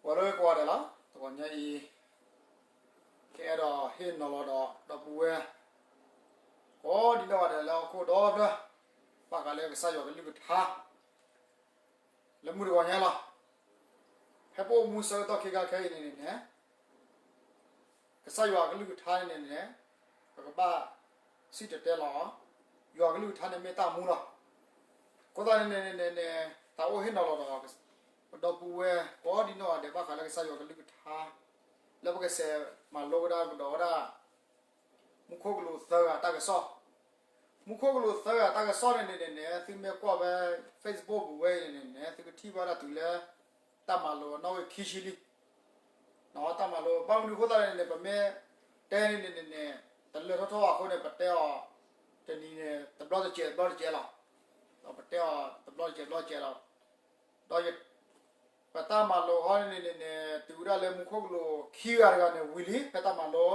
ဂီၤလၢကိးဂၤဒဲးလီၤ. တဂီၤညါအံၤ ကအဲၣ်ဒိးဟ့ၣ်နီၤလီၤဒီး ဒီပုၢ်ဝဲၢ် ကိးဒံနီၢ်ဂၤဒဲးလၢဟီၣ်ခိၣ်ဒီဖျၢၣ် ဘၣ်ဃးလၢကစၢ်ယွၤကလုၢ်ကထါ လၢမုၢ်တဂီၤညါလီၤ. ဖဲပအိၣ်မူဆၢကတီၢ်ခဲခါခဲအံၤန့ၣ်န့ၣ်န့ၣ် ကစၢ်ယွၤကလုၢ်ကထါန့ၣ်န့ၣ်န့ၣ် ပကဘၣ်စံၣ်တဲၤတဲလီၤ. ယွၤကလုၢ်ကထါန့ၣ်မ့ၢ်တၢ်မူလီၤ. အဃိသတးန့ၣ်န့ၣ်န့ၣ်န့ၣ် သးအိၣ်ဟ့ၣ်နီၤလီၤဒီး ပဒီပုၢ်ဝဲၢ်ကိးဒံနီၢ်ဂၤဒဲး ဘၣ်ဃးလၢကစၢ်ယွၤကလုၢ်ကထါ လၢပကစဲးမၤလိကဒါကဒီးဝဲဒၣ် မူခိၣ်ကလူးသၢဂၤတၢ်ကစီၣ်. မူခိၣ်ကလူးသၢဂၤတၢ်ကစီၣ်န့ၣ်န့ၣ်န့ၣ်န့ၣ် သုမ့ၢ်ကွၢ်ဖဲ Facebook ပူၤဝဲအံၤန့ၣ်န့ၣ်န့ၣ် သုကထံၣ်ဘၣ်ဒၣ်တုၤလၢ တၢ်မၤလိနီၣ်ဂံၢ်ခံဆံလံ. တၢ်မၤလိ ဘၣ်မနုၤအဃိသတးန့ၣ်န့ၣ် ပမ့ၢ်တဲန့ၣ်န့ၣ်န့ၣ်န့ၣ် တလၢထီၣ်ထီၣ်ဘၣ်အဃိန့ၣ် ပတဲအီၤ တနံၤန့ၣ် တဘျီတစဲးတဘျီတစဲးလီၤ. ဒီးပတဲအီၤတဘျီတစဲးတဘျီတစဲးလီၤ. ဒီး ပတၢ်မၤလိဟီန့ၣ်န့ၣ်န့ၣ်န့ၣ် တုၤဝဲဒၣ်လၢမူခိၣ်ကလူးခံဂၤတဂၤန့ၣ်ဝံၤလံ ဖဲတၢ်မၤလိ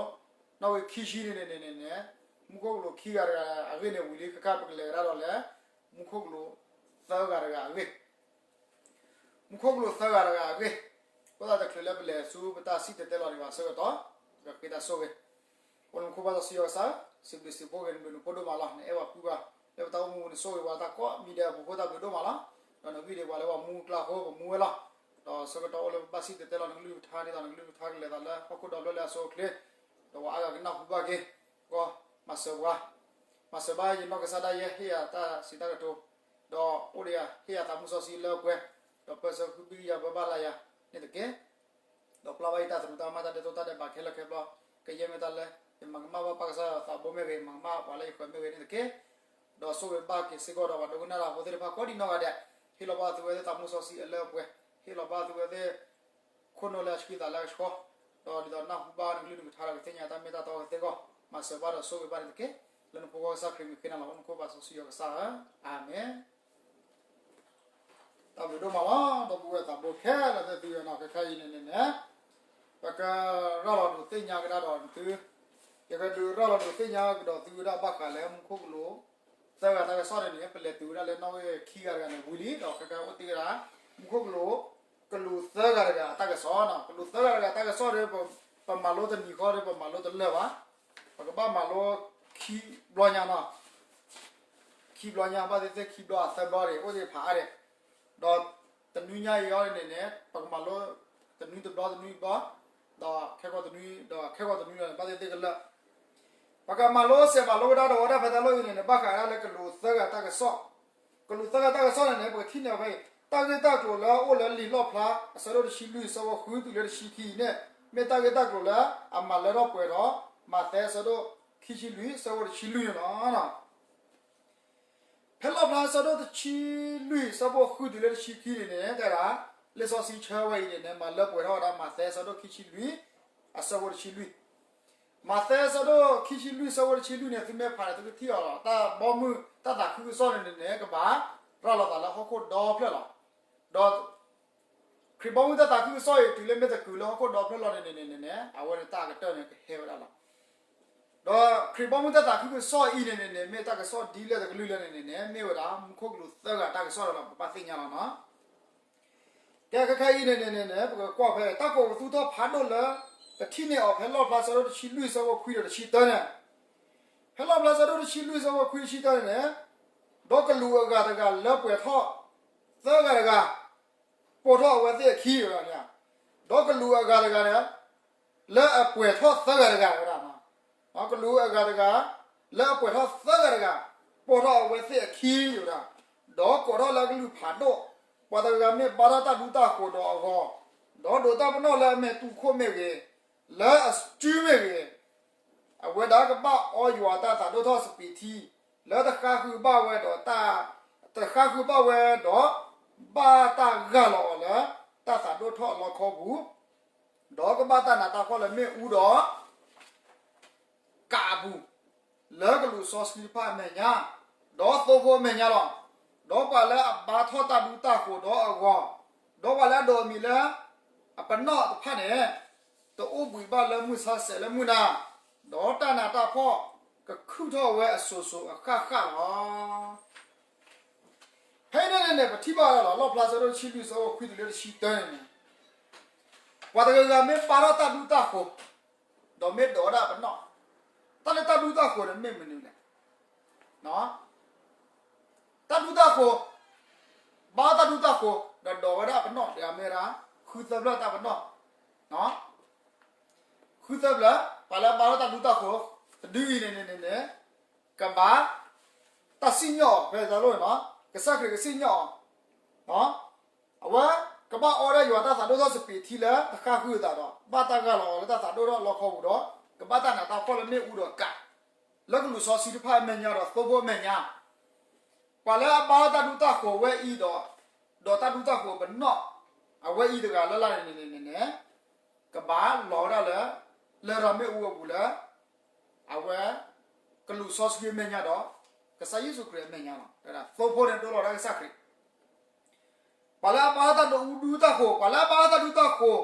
နီၣ်ဂံၢ်ခံဆံန့ၣ်န့ၣ်န့ၣ်န့ၣ် မူခိၣ်ကလူးခံဂၤတဂၤအဂ့ၢ်န့ၣ်ဝံၤလံ ခဲခါပကလဲၤကဒါဒီးလၢ မူခိၣ်ကလူးသၢဂၤတဂၤအဂ့ၢ် မူခိၣ်ကလူးသၢဂၤတဂၤအဂ့ၢ်. အဃိသတးတချုးလၢပလဲၤဆူပတၢ်စံၣ်တဲၤတဲလီၤဒံးဘၣ်အဆၢကတီၢ် ပကဃ့တၢ်ဆိၣ်ဂ့ၤ. အိၣ်လၢမူခိၣ်ဘၣ်စီဆှံယွၤကစၢ်, စံးဘျုးစံးဖှိၣ်က့ၤနဘျုးနဖှိၣ်ဒိၣ်မးလီၤ. နအဲၣ်ပှၤပုၢ်ပှၢ် လၢပတၢ်အိၣ်မူပူၤန့ၣ် ဆိၣ်ဂ့ၤပှၤတၢ်ကိးမံၤဒဲးအပူၤအဃိ တၢ်ဘျုးဒိၣ်မးလီၤ. ဒီးနဂံၢ်ဒံးပှၤလၢပှၤမူအကျါအဃိ ပမူဝဲလီၤ. ဒီးဆၢကတီၢ်အိၣ်လၢပဘၣ်စံၣ်တဲၤတဲလီၤနကလုၢ်ကထါ ဒ်သိးနကလုၢ်ကထါကလဲၤသးလၢဟီၣ်ခိၣ်ဒီဖျၢၣ်လၢအဆိအချ့ ဒီးပှၤအါဂၤကနၢ်ဟူဘၣ်က့ၤ ကီ မၤစၢၤပှၤ, မၤစၢၤဘၣ်ယနီၢ်ကစၢ်ဒၣ်ယဲ ဟ့ၣ်ယၤတၢ်စံးတၢ်ကတိၤ, ဒီးအိၣ်ဒီးယၤ ဟ့ၣ်ယၤသးမူစီဆှံလၢပှဲၤ, ဒီးပၢဆှၢဃုာ်ဘံၣ်ယၤဘၢဘၣ်လၢယၤန့ၣ်တက့ၢ်. ဒီးပျၢ်ဘၣ်ယတၢ်သရူးတၢ်ကမၣ် တၢ်ဒဲးတိၢ်တၢ်ဒဲးဘးခဲလၢာ်ခဲဆ့, ကယဲၢ်မ့ၢ်တၢ်လၢ ယမၤကမၣ်ဘၣ်ပၢ်ကစၢ်ယွၤသးဘိမ့ၢ်ဂ့ၤ, မၤကမၣ်ပှၤလၢယဃၢၤမ့ၢ်ဂ့ၤန့ၣ်တက့ၢ်. ဒီးဆိၣ်ဂ့ၤဘၣ်က့ၤစ့ၢ်ကီးဒီးပှၤဒိကနၣ်တၢ်ဖိသ့ၣ်တဖၣ်ကိးဒံနီၢ်ဂၤဒဲး, ဟ့ၣ်လီၤဘၣ်သုဝဲသ့ၣ်သးမူစီဆှံအလၢအပှဲၤ, ဟ့ၣ်လီၤဘၣ်သုဝဲသ့ၣ် ခိၣ်နူာ်လၢအဆှံသးလၢအကဆှီ, ဒီးဒ်သိးနၢ်ဟူဘၣ်နကလုၢ်နကထါဒီးကသ့ၣ်ညါတၢ်မ့ၢ်တၢ်တီကသ့ၣ်ကီး, မၤစၢၤဘၣ်ဒီးဆိၣ်ဂ့ၤဘၣ်န့ၣ်တက့ၢ်. လၢနဖိခွါကစၢ်ခရံာ်မံၤဃ့နၤလီၤ. အိၣ်မူခိၣ်ဘၣ်စီဆှံယွၤကစၢ်ဧၢ, အၤမ့ၣ်. တၢ်ဘျုးဒိၣ်မးလီၤ ဒီပုၢ်ဝဲၢ်သးဘိခဲလၢာ်သ့ၣ်သုနီၤ, ခဲခါအံၤန့ၣ်န့ၣ်န့ၣ် ပကရၤလီၤဒုးသ့ၣ်ညါကဒါဒီးသု, ယကဒုးရၤလီၤဒုးသ့ၣ်ညါကဒီးသုဝဲဒၣ်ဘၣ်ဃးလၢမူခိၣ်ကလူး သၢဂၤတၢ်ကစီၣ်န့ၣ်န့ၣ် ပလဲၤတုၤဝဲဒၣ်လၢနီၣ်ဂံၢ်ခံဂၤတဂၤန့ၣ်ဝံၤလံ, ဒီးခဲခါအိၣ်တ့ၢ်ဝဲဒၣ် မူခိၣ်ကလူး ကလူးသၢဂၤတဂၤအတၢ်ကစီၣ်နီၤ, ကလူးသၢဂၤတဂၤအတၢ်ကစီၣ်ဒီး ပမၤလိတနံၤဃီဒီး ပမၤလိတလၢာ်ဘၣ်, ပကဘၣ်မၤလိခံဘျီညါနီၤ, ခံဘျီညါ ဘၣ်သ့ၣ်သ့ၣ်ခံဘျီအသၢဘျီဒီး အိၣ်သ့ၣ်ဖးအါဒဲး, ဒီးတနွံညါအံၤအီၤန့ၣ်န့ၣ် ပကမၤလိ တနွံတဘျီတနွံတဘျီ, ဒီးခဲကီၢ်တနွံ ဒီးခဲကီၢ်တနွံဒီး ဘၣ်သ့ၣ်သ့ၣ်ကလၢာ် ပကမၤလိစဲးမၤလိကဒါဒီးဝဲဒၣ်ဖဲတၢ်လီၢ်အံၤန့ၣ်န့ၣ် ဘၣ်ဃးဒၣ်လၢကလူးသၢဂၤတၢ်ကစီၣ်, ကလူးသၢဂၤတၢ်ကစီၣ်န့ၣ်န့ၣ် ပကထံၣ်န့ၢ်ဖဲအံၤ တၢ်ဂ့ၢ်တၢ်ကျိၤလၢအအိၣ်လၢလံာ်လီၣ်ဖျါ အဆၢဒိၣ်တဆံလွံၢ် အဆၢဖိဃုတုၤလၢတဆံခံအံၤန့ၣ် မ့ၢ်တၢ်ဂ့ၢ်တၢ်ကျိၤလၢအမၤလၢထီၣ်ပှဲၤထီၣ် မးသဲအဆၢဒိၣ်ခံဆံလွံၢ် အဆၢဖိတဆံလွံၢ်န့ၣ်လီၤ. ဖဲလီၣ်ဖျါအဆၢဒိၣ်တဆံလွံၢ် အဆၢဖိဃုတုၤလၢတဆံခံန့ၣ်န့ၣ် တဲဒၣ် လံာ်စီဆှံဆၢဝဲအံၤန့ၣ်န့ၣ် မၤလၢပှဲၤထီၣ်ဝဲဒၣ် မးသဲအဆၢဒိၣ်ခံဆံလွံၢ် အဆၢဖိတဆံလွံၢ်, မးသဲအဆၢဒိၣ်ခံဆံလွံၢ် အဆၢဖိတဆံလွံၢ်န့ၣ် သုမ့ၢ်ဖးန့ၣ် သုကထံၣ်အီၤလီၤ. တၢ်ဘီမုၢ်တၢ်သးခုကစီၣ်န့ၣ်န့ၣ်န့ၣ် ကဘၣ်ရၤလီၤသးလၢဟီၣ်ခိၣ်ဒီဖျၢၣ်လီၤ. ဒီး ခရံာ်ဘီမုၢ်တၢ်သးခုကစီၣ်အံၤ တုၤလၢမ့ၢ်တကုၤလၢဟီၣ်ခိၣ်ဒီဖျၢၣ်လီၤန့ၣ်န့ၣ်န့ၣ်န့ၣ် အဝဲန့ၣ်တၢ်အကတၢၢ်န့ၣ်ကဟဲဝဲဒၣ်လီၤ. ဒီးခရံာ်ဘီမုၢ်တၢ်သးခုကစီၣ်အံၤန့ၣ်န့ၣ်န့ၣ် မ့ၢ်တၢ်ကစီၣ်ဒ်လဲၣ်တကလုၢ်လဲၣ်န့ၣ်န့ၣ်န့ၣ် မ့ၢ်ဝဲဒၣ်မူခိၣ်ကလူးသၢဂၤတၢ်ကစီၣ်ဒီးလီၤ. ပဘၣ်သ့ၣ်ညါလီၤနီၤ. ကဲ ခဲခါအံၤန့ၣ်န့ၣ်န့ၣ် ပကကွၢ်ဖဲ တၢ်ကိးပသူထီၣ်ဖးဒိၣ်လၢ ပထံၣ်န့ၢ်အီၤဖဲလီၣ်ဖျါဆၢဒိၣ်တဆံလွံၢ် ဆၢဖိခွံဒီးတဆံတၢန့ၣ်, ဖဲလီၣ်ဖျါဆၢဒိၣ်တဆံလွံၢ် ဆၢဖိခွံ တဆံတၢန့ၣ်န့ၣ်, ဒီးကလူးအဂၤတဂၤလၢပှဲၤထီၣ်သၢဂၤတဂၤ ပိာ်ထီၣ်အဝဲသ့ၣ်အခံဝဲဒၣ်န့ၣ်, ဒီးကလူးအဂၤတဂၤန့ၣ် လၢအပှဲၤထီၣ်သၢဂၤတဂၤဝဲဒၣ်, ကလူးအဂၤတဂၤ လၢအပှဲၤထီၣ်သၢဂၤတဂၤ ပိာ်ထီၣ်အဝဲသ့ၣ်အခံဝဲဒၣ်, ဒီးကိးထီၣ်လၢအကလုၢ်ဖးဒိၣ်, ပှၤတဂၤဂၤမ့ၢ်ဘါထီၣ်တၢ်ဒူတၢ်ဃိၤဒီးအဂီၤ, ဒီးဒိးတၢ်ပနီၣ်လၢအမဲာ်တူၢ်ခိၣ်မ့ၢ်ဂ့ၤ, လၢအစုမ့ၢ်ဂ့ၤ, အဝဲဒၣ်ကဘၣ်အီယွၤတၢ်သးဒိၣ်ထီၣ်စပံးထံ, လၢတဃါဃုာ်ဘၣ်ဝဲဒီး တဃါဃုာ်ဘၣ်ဝဲဒီး ဘၣ်တၢ်ဂၢ်လီၤအီၤလၢ တၢ်သးဒိၣ်ထီၣ်အလီခီပူၤ, ဒီးကဘၣ်တၢ်နးတၢ်ဖှီၣ်လၢမ့ၣ်အူဒီး ကးအပူၤ, လၢကလူးစီဆှံတဖၣ်အမဲာ်ညါ, ဒီးသိဖိအမဲာ်ညါလီၤ. ဒီးပှၤလၢအဘါထီၣ်တၢ်ဒူတၢ်ဃိၤဒီးအဂီၤ, ဒီးပှၤလၢအဒိးအမံၤလၢ အပနီၣ်တဖၣ်န့ၣ် တအိၣ်ဘှံးဘၣ်လၢမုၢ်ဆါဆဲးလၢမုၢ်နၤ, ဒီးတၢ်နးတၢ်ဖှီၣ်ကခုၣ်ထီၣ်ဝဲအစိၤစိၤအဃၣ်ဃၣ်လီၤ. ဖဲအံၤန့ၣ်န့ၣ်န့ၣ် ပထံၣ်ဘၣ်လီၤ လီၣ်ဖျါဆၢဒိၣ်တဆံလွံၢ် ဆၢဖိခွံတုၤလၢတဆံတၢန့ၣ်န့ၣ်, ပှၤတဂၤဂၤမ့ၢ်ဘါထီၣ်တၢ်ဒူတၢ်ဃိၤ, ဒီးမ့ၢ်ဒိးဝဲဒၣ်ပနီၣ်, တၢ်လၢတၢ်ဒူတၢ်ဃိၤန့ၣ်မ့ၢ်မနုၤလဲၣ်. တၢ်ဒူတၢ်ဃိၤ, ဘါထီၣ်တၢ်ဒူတၢ်ဃိၤ ဒီးဒိးဝဲဒၣ်ပနီၣ် ဒ်အမ့ၢ်ဝဲဒၣ် ဃုသၢဖျၢၣ်တၢ်ပနီၣ်, ဃုသၢဖျၢၣ်, ပှၤလၢအဘါထီၣ်တၢ်ဒူတၢ်ဃိၤ တဒုအံၤန့ၣ်န့ၣ်န့ၣ်န့ၣ် ကဘၣ် တၢ်စံၣ်ညီၣ်အီၤ ဖဲတၢ်လိၣ်န့ၣ်လီၤ. ကစၢ်ခရံာ်ကစံၣ်ညီၣ်အီၤ အဝဲကဘၣ်အီဒၣ်ယွၤတၢ်သးဒိၣ်ထီၣ်စပံးထံလၢတဃၣ်ဃုာ်အသးဒီး ဘၣ်တၢ်ဂၢ်လီၤအီၤလၢတၢ်သးဒိၣ်ထီၣ်လီခီပူၤဒီး ကဘၣ်တၢ်နးတၢ်ဖှီၣ်လၢမ့ၣ်အူဒီးကး, လၢကလူးစီဆှံတဖၣ်အမဲာ်ညါဒီးသိဖိအမဲာ်ညါ, ပှၤလၢအဘါတၢ်ဒူတၢ်ဃိၤအဝဲအံၤဒီး, ဒီးတၢ်ဒူတၢ်ဃိၤပနီၣ်, အဝဲအံၤတဂၤလၢ်လၢ်န့ၣ်န့ၣ်န့ၣ်န့ၣ် ကဘၣ်လီၤဝဲဒၣ်လၢ လရာ်မ့ၣ်အူအပူၤလၢ အဝဲ ကလူးစီဆှံအမဲာ်ညါဒီး ကစၢ်ယ့ၣ်ၡူးခရံာ်အမဲာ်ညါလီၤ. သိဖိန့ၣ်ဒိလီၤဝဲဒၣ်ကစၢ်ခရံာ် ပှၤလၢအဘါတၢ်ဒူတၢ်ဃိၤ, ပှၤလၢအဘါတၢ်ဒူတၢ်ဃိၤ,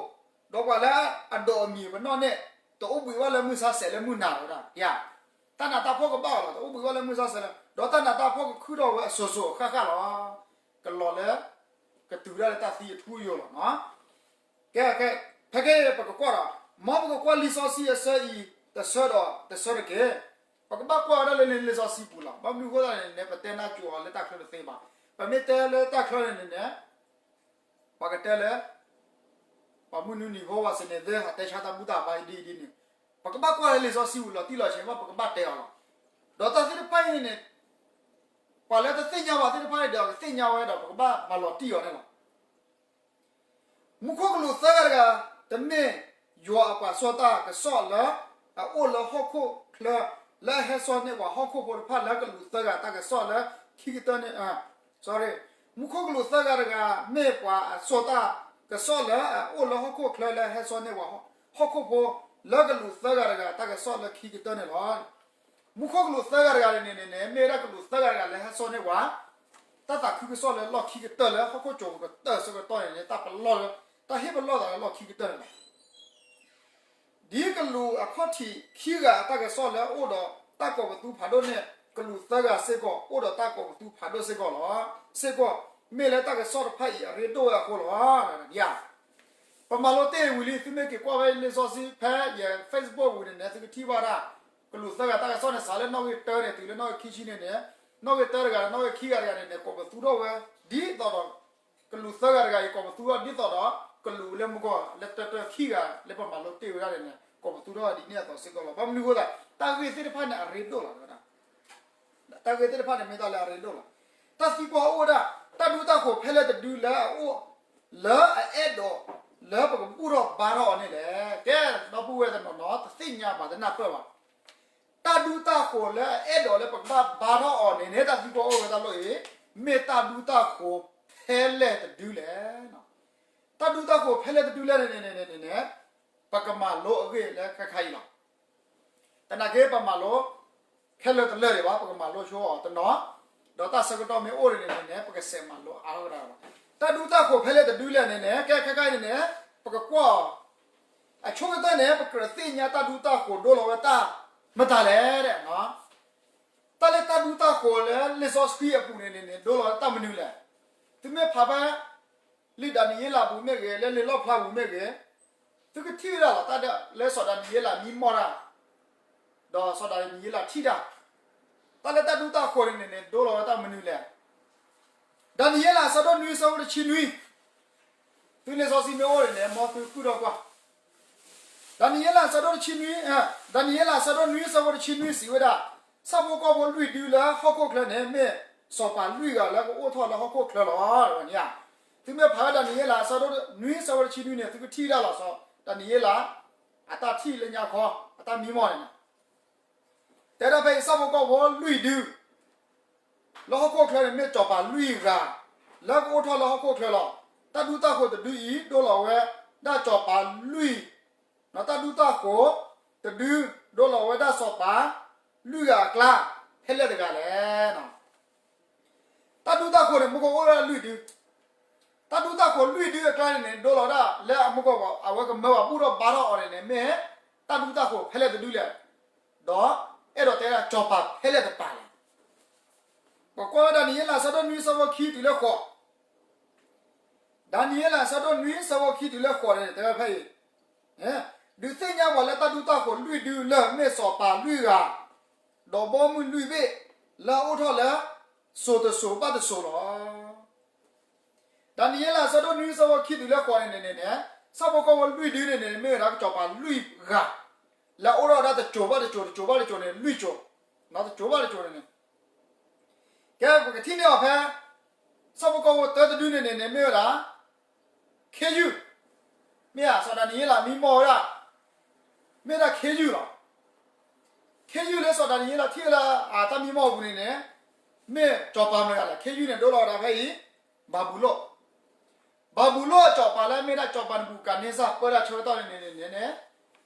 ဒီးပှၤလၢအဒိးအမံၤပနီၣ်န့ၣ် တအိၣ်ဘှံးဘၣ်လၢမုၢ်ဆါဆဲးလၢမုၢ်နၤလီၤဝဲဒၣ်, တၢ်နးတၢ်ဖှီၣ်ကဘၣ်အီၤလီၤ, တအိၣ်ဘှံးဘၣ်လၢမုၢ်ဆါဆဲးလၢ, ဒီးတၢ်နးတၢ်ဖှီၣ်ကခုၣ်ထီၣ်ဝဲအစိၤစိၤအဃၣ်ဃၣ်လီၤ. ကလီၤလၢ ကတုၤဒၣ်လၢတၢ်သံအထူအယိာ်လီၤ. ကဲ, ဖဲခဲအံၤပကကွၢ်ဒီး, မ်ပကကွၢ်လံာ်စီဆှံအဆၢအံၤ တဆၢဒီးတဆၢတက့ၢ်. ပကဘၣ်ကွၢ်ဝဲဒၣ်လၢလံာ်စီဆှံပူၤလီၤ. ဘၣ်မနုၤအဃိသတးန့ၣ်န့ၣ် ပတဲနၢ်ကၠိအီၤလၢတၢ်ချၢတသ့ဘၣ်. ပမ့ၢ်တဲလၢတၢ်ချၢန့ၣ်န့ၣ်န့ၣ် ပှၤကတဲလၢ ပှၤမုၢ်နွံနံၤဖိဝဲစ့ၢ်န့ၣ် သ့ဟးတဲဆါတၢ်ဘူၣ်တၢ်ဘါဒ်အံၤဒ်န့ၣ်, ပကဘၣ်ကွၢ်လၢလံာ်စီဆှံပူၤလီၤတံၢ်လီၤဆဲးဘၣ် ပကဘၣ်တဲအီၤလီၤ. ဒီးတၢ်သ့ၣ်တဖၣ်အံၤန့ၣ်န့ၣ် ပှၤလၢတသ့ၣ်ညါဘၣ်သ့ၣ်တဖၣ်န့ၣ်ဒီး ကသ့ၣ်ညါဝဲဒီး ပကဘၣ်မၤလီၤတံၢ်အီၤန့ၣ်လီၤ. မူခိၣ်ကလူးသၢဂၤတဂၤ တမ့ၢ်ယွၤအပှၤစိာ်တၢ်ကစီၣ်လၢ အအိၣ်လၢဟီၣ်ခိၣ်ချၢ လၢအဟဲစိာ်န့ၢ်ပှၤဟီၣ်ခိၣ်ဖိတဖၣ်လၢကလူးသၢဂၤတၢ်ကစီၣ်လၢခံကတၢၢ်န့ၣ်, sorry, မူခိၣ်ကလူးသၢဂၤတဂၤ မ့ၢ်ပှၤအစိာ်တၢ်ကစီၣ်လၢအအိၣ်လၢဟီၣ်ခိၣ်ချၢလၢအဟဲစိာ်န့ၢ်ပှၤဟီၣ်ခိၣ်ဖိ လၢကလူးသၢဂၤတဂၤတၢ်ကစီၣ်လၢခံကတၢၢ်န့ၣ်လီၤ. မူခိၣ်ကလူးသၢဂၤတဂၤန့ၣ်န့ၣ်န့ၣ် မ့ၢ်ဝဲဒၣ်ကလူးသၢဂၤတဂၤလၢဟဲစိာ်န့ၢ်ပှၤ တၢ်သးခုကစီၣ်လၢလီၢ်ခံကတၢၢ်လၢဟီၣ်ခိၣ်ကၠိကတၢၢ်ဆၢကတီၢ်န့ၣ်န့ၣ် တၢ်ပလီၢ်လၢ တၢ်ဟ့ၣ်ပလီၢ်သးလၢလီၢ်ခံကတၢၢ်န့ၣ်လီၤ. ဒ်ကလူးအခီၣ်ထံးခံဂၤအတၢ်ကစီၣ်လၢအအိၣ်ဒီးတၢ်ကိးပသူဖးဒိၣ်န့ၣ် ကလူးသၢဂၤစ့ၢ်ကီး အိၣ်ဒီးတၢ်ကိးပသူဖးဒိၣ်စ့ၢ်ကီးလီၤ. စ့ၢ်ကီး မ့ၢ်လၢတၢ်ကစီၣ်တဖၣ်အံၤအရ့ဒိၣ်ဝဲအဃိလီၤ. ပမၤလိတ့ၢ်ဝံၤလံ သုမ့ၢ်က့ၤကွၢ်ဝဲလံာ်စီဆှံဖဲယ Facebook ပူၤန့ၣ်န့ၣ် သုကထံၣ်ဘၣ်ဒၣ် ကလူးသၢဂၤတၢ်ကစီၣ်န့ၣ် စးလၢနီၣ်ဂံၢ်တၢန့ၣ် တုၤလၢနီၣ်ဂံၢ်ခံဆံန့ၣ်န့ၣ် နီၣ်ဂံၢ်တၢတဂၤဒီးနီၣ်ဂံၢ်ခံဂၤတဂၤန့ၣ်န့ၣ် ကိးပသူထီၣ်ဝဲ ဒ်သိးဒီး ကလူးသၢဂၤတဂၤအံၤ ကိးပသူထီၣ်ဒ်သိးဒီး ကလူးလၢမုၢ်ကီၢ်လၢတၢတၢခံဂၤလၢပမၤလိတ့ၢ်ဝဲဒၣ်န့ၣ်န့ၣ် ကိးပသူထီၣ်ဒ်န့ၣ်အသိးစ့ၢ်ကီးလီၤ. ဘၣ်မနုၤအဃိသတး တၢ်ဂ့ၢ်သ့ၣ်တဖၣ်န့ၣ် အရ့ဒိၣ်လီၤဝဲဒၣ် တၢ်ဂ့ၢ်သ့ၣ်တဖၣ်န့ၣ် မ့ၢ်တၢ်လၢအရ့ဒိၣ်လီၤ. တၢ်သံကွၢ်အိၣ်ဝဲဒၣ် တၢ်ဒူတၢ်ဃိၤဖဲလဲၣ်တဒုလၢအအိၣ် လၢအအဲၣ်ဒိး လၢပကဘူၣ်ထီၣ်ဘါထီၣ်အီၤန့ၣ်လဲၣ်. ကဲ ဒီပုၢ်ဝဲၢ်တနီၤနီၤ တသ့ၣ်ညါဘၣ်တနၢ်ပၢၢ်ဘၣ်. တၢ်ဒူတၢ်ဃိၤလၢအအဲၣ်ဒိးလၢပကဘၣ်ဘါထီၣ်အီၤန့ၣ်န့ၣ် တၢ်သံကွၢ်အိၣ်ဝဲတၢ်လီၢ်အံၤ မ့ၢ်တၢ်ဒူတၢ်ဃိၤဖဲလဲၣ်တဒုလဲၣ်. တၢ်ဒူတၢ်ဃိၤဖဲလဲၣ်တဒုလဲၣ်န့ၣ်န့ၣ်န့ၣ်န့ၣ် ပကမၤလိအဂ့ၢ်လၢခဲခါအံၤလီၤ. သနာ်က့ပမၤလိ ခဲလၢာ်တလၢာ်ဒံးဘၣ် ပကမၤလိဆိအီၤတနီၤ, ဒီးတၢ်ဆၢကတီၢ်မ့ၢ်အိၣ်န့ၣ်န့ၣ်န့ၣ် ပကဆဲးမၤလိအါထီၣ်ကဒါဘၣ်. တၢ်ဒူတၢ်ဃိၤဖဲလဲၣ်တဒုလဲၣ်န့ၣ်န့ၣ် ကဲခဲခါအံၤန့ၣ်န့ၣ် ပကကွၢ်အီၤ အဆိကတၢၢ်န့ၣ် ပကြၢးသ့ၣ်ညါတၢ်ဒူတၢ်ဃိၤဒိလီၤဝဲတၢ်မတၤလဲၣ်. တၢ်လၢတၢ်ဒူတၢ်ဃိၤလၢလံာ်စီဆှံအပူၤန့ၣ်န့ၣ်န့ၣ် ဒိလီၤဝဲတၢ်မနုၤလဲၣ်. သုမ့ၢ်ဖးဖဲ လံာ်ဒၤနံးယ့လးပူၤမ့ၢ်ဂ့ၤ လၢလံာ်လီၣ်ဖျါပူၤမ့ၢ်ဂ့ၤ, သုကထံၣ်ဝဲဒၣ်လီၤ တၢ်လၢစီၤဒၤနံးယ့လးမံမီၢ်တၢ်, ဒီးစီၤဒၤနံးယ့လးထံၣ်တၢ်, တၢ်လၢတၢ်ဒူတၢ်ဃိၤန့ၣ်န့ၣ်န့ၣ် ဒိလီၤဝဲတၢ်မနုၤလဲၣ်. ဒၤနံးယ့လးအဆၢဒိၣ်နွံအဆၢဖိတဆံနွံ, သုလံာ်စီဆှံမ့ၢ်အိၣ်န့ၣ်န့ၣ် မ်သုကွၢ်ထီၣ်ကွၢ် ဒၤနံးယ့လးအဆၢဒိၣ်တဆံနွံ, ဒၤနံးယ့လးအဆၢဒိၣ်နွံအဆၢဖိတဆံနွံစံးဝဲဒၣ်, ဆၣ်ဖိကီၢ်ဖိလွံၢ်ဒုလၢဟီၣ်ခိၣ်ချၢန့ၣ် မ့ၢ်စီၤပၤလွံၢ်ဂၤလၢကအိၣ်ထီၣ်လၢဟီၣ်ခိၣ်ချၢလီၤ. သုမ့ၢ်ဖးဝဲဒၤနံးယ့လးအဆၢဒိၣ်နွံအဆၢဖိတဆံနွံန့ၣ် သုကထံၣ်ဒၣ်လီၤစီၤဒၤနံးယ့လး အတၢ်ထံၣ်လၢညါခီ အတၢ်မံမီၢ်န့ၣ် တဲဒၣ်ဖဲအံၤ ဆၣ်ဖိကီၢ်ဖိလွံၢ်ဒု လၢဟီၣ်ခိၣ်ချၢန့ၣ် မ့ၢ်စီၤပၤလွံၢ်ဂၤ လၢကအိၣ်ထီၣ်လၢဟီၣ်ခိၣ်ချၢလီၤ. တၢ်ဒူတၢ်ဃိၤတဒုအံၤ ဒိလီၤဝဲဒၣ်စီၤပၤလွံၢ်, တၢ်ဒူတၢ်ဃိၤတဒု ဒိလီၤဝဲဒၣ်စီၤပၤလွံၢ်ဂၤအကျါ ဖဲလဲၣ်တဂၤလဲၣ်. တၢ်ဒူတၢ်ဃိၤန့ၣ် မူကအိၣ်ဝဲဒၣ်လွံၢ်ဒု, တၢ်ဒူတၢ်ဃိၤလွံၢ်ဒုအကျါန့ၣ်န့ၣ် ဒိလီၤဝဲဒၣ်လၢအမူကီၢ် အဝဲကမၢပှၤဘူၣ်ထီၣ်ဘါထီၣ်အီၤန့ၣ်န့ၣ် မ့ၢ်တၢ်ဒူတၢ်ဃိၤဖဲလဲၣ်တဒုလဲၣ်. ဒီးအဲၣ်ဒိးတဲဒၣ်စီၤပၤဖဲလဲၣ်တပၤလဲၣ်. ပကွၢ်ဝဲဒၣ်ဒၤနံးယ့လးအဆၢဒိၣ်နွံအဆၢဖိခံတုၤလၢဃိး, ဒၤနံးယ့လးအဆၢဒိၣ်နွံအဆၢဖိခံတုၤလၢဃိးန့ၣ် တဲဝဲဖဲအံၤ ဒုးသ့ၣ်ညါပှၤလၢတၢ်ဒူတၢ်ဃိးလွံၢ်ဒုလၢမ့ၢ်စီၤပၤလွံၢ်ဂၤ, ဒီးဘီမုၢ်လွံၢ်ဘ့ၣ်လၢအအိၣ်ထီၣ်လၢ စိၤတစိၤဘၣ်တစိၤလီၤ. ဒၤနံးယ့လးအဆၢဒိၣ်နွံအဆၢဖိခံတုၤလၢဃိးန့ၣ်န့ၣ်န့ၣ်န့ၣ်, ဆၣ်ဖိကီၢ်ဖိလွံၢ်ဒုန့ၣ်န့ၣ် မ့ၢ်ဝဲဒၣ်စီၤပၤလွံၢ်ဂၤ, လၢအအိၣ်ထီၣ်ဝဲဒၣ်တစိၤဘၣ်တစိၤ တစိၤဘၣ်တစိၤန့ၣ် လွံၢ်စိၤ, တစိၤဘၣ်တစိၤန့ၣ်န့ၣ် ကဲ ပကထံၣ်န့ၢ်အီၤဖဲ ဆၣ်ဖိကီၢ်ဖိတၢတဒုန့ၣ်န့ၣ်န့ၣ် မ့ၢ်ဝဲဒၣ် ခ့ယုၢ်, မ့ၢ်ဧါ စီၤဒၤနံးယ့လးမံမီၢ်ဝဲဒၣ် မ့ၢ်ဒၣ်ခ့ယုၢ်လီၤ. ခ့ယုၢ်လၢစီၤဒၤနံးယ့လးထံၣ်ဝဲလၢအတၢ်မံမီၢ်အပူၤန့ၣ်န့ၣ် မ့ၢ်စီၤပၤမတၤတဂၤလဲၣ်. ခ့ယုၢ်န့ၣ် ဒိလီၤဝဲဒၣ်ဖဲအံၤ ဘၤဘူလိၣ်, ဘၤဘူလိၣ်အစီၤပၤလၢမ့ၢ်ဒၣ်စီၤပၤနဘူၤခၣ်နံစၢ်ပၢတၢ်ဆၢကတီၢ်န့ၣ်န့ၣ်န့ၣ်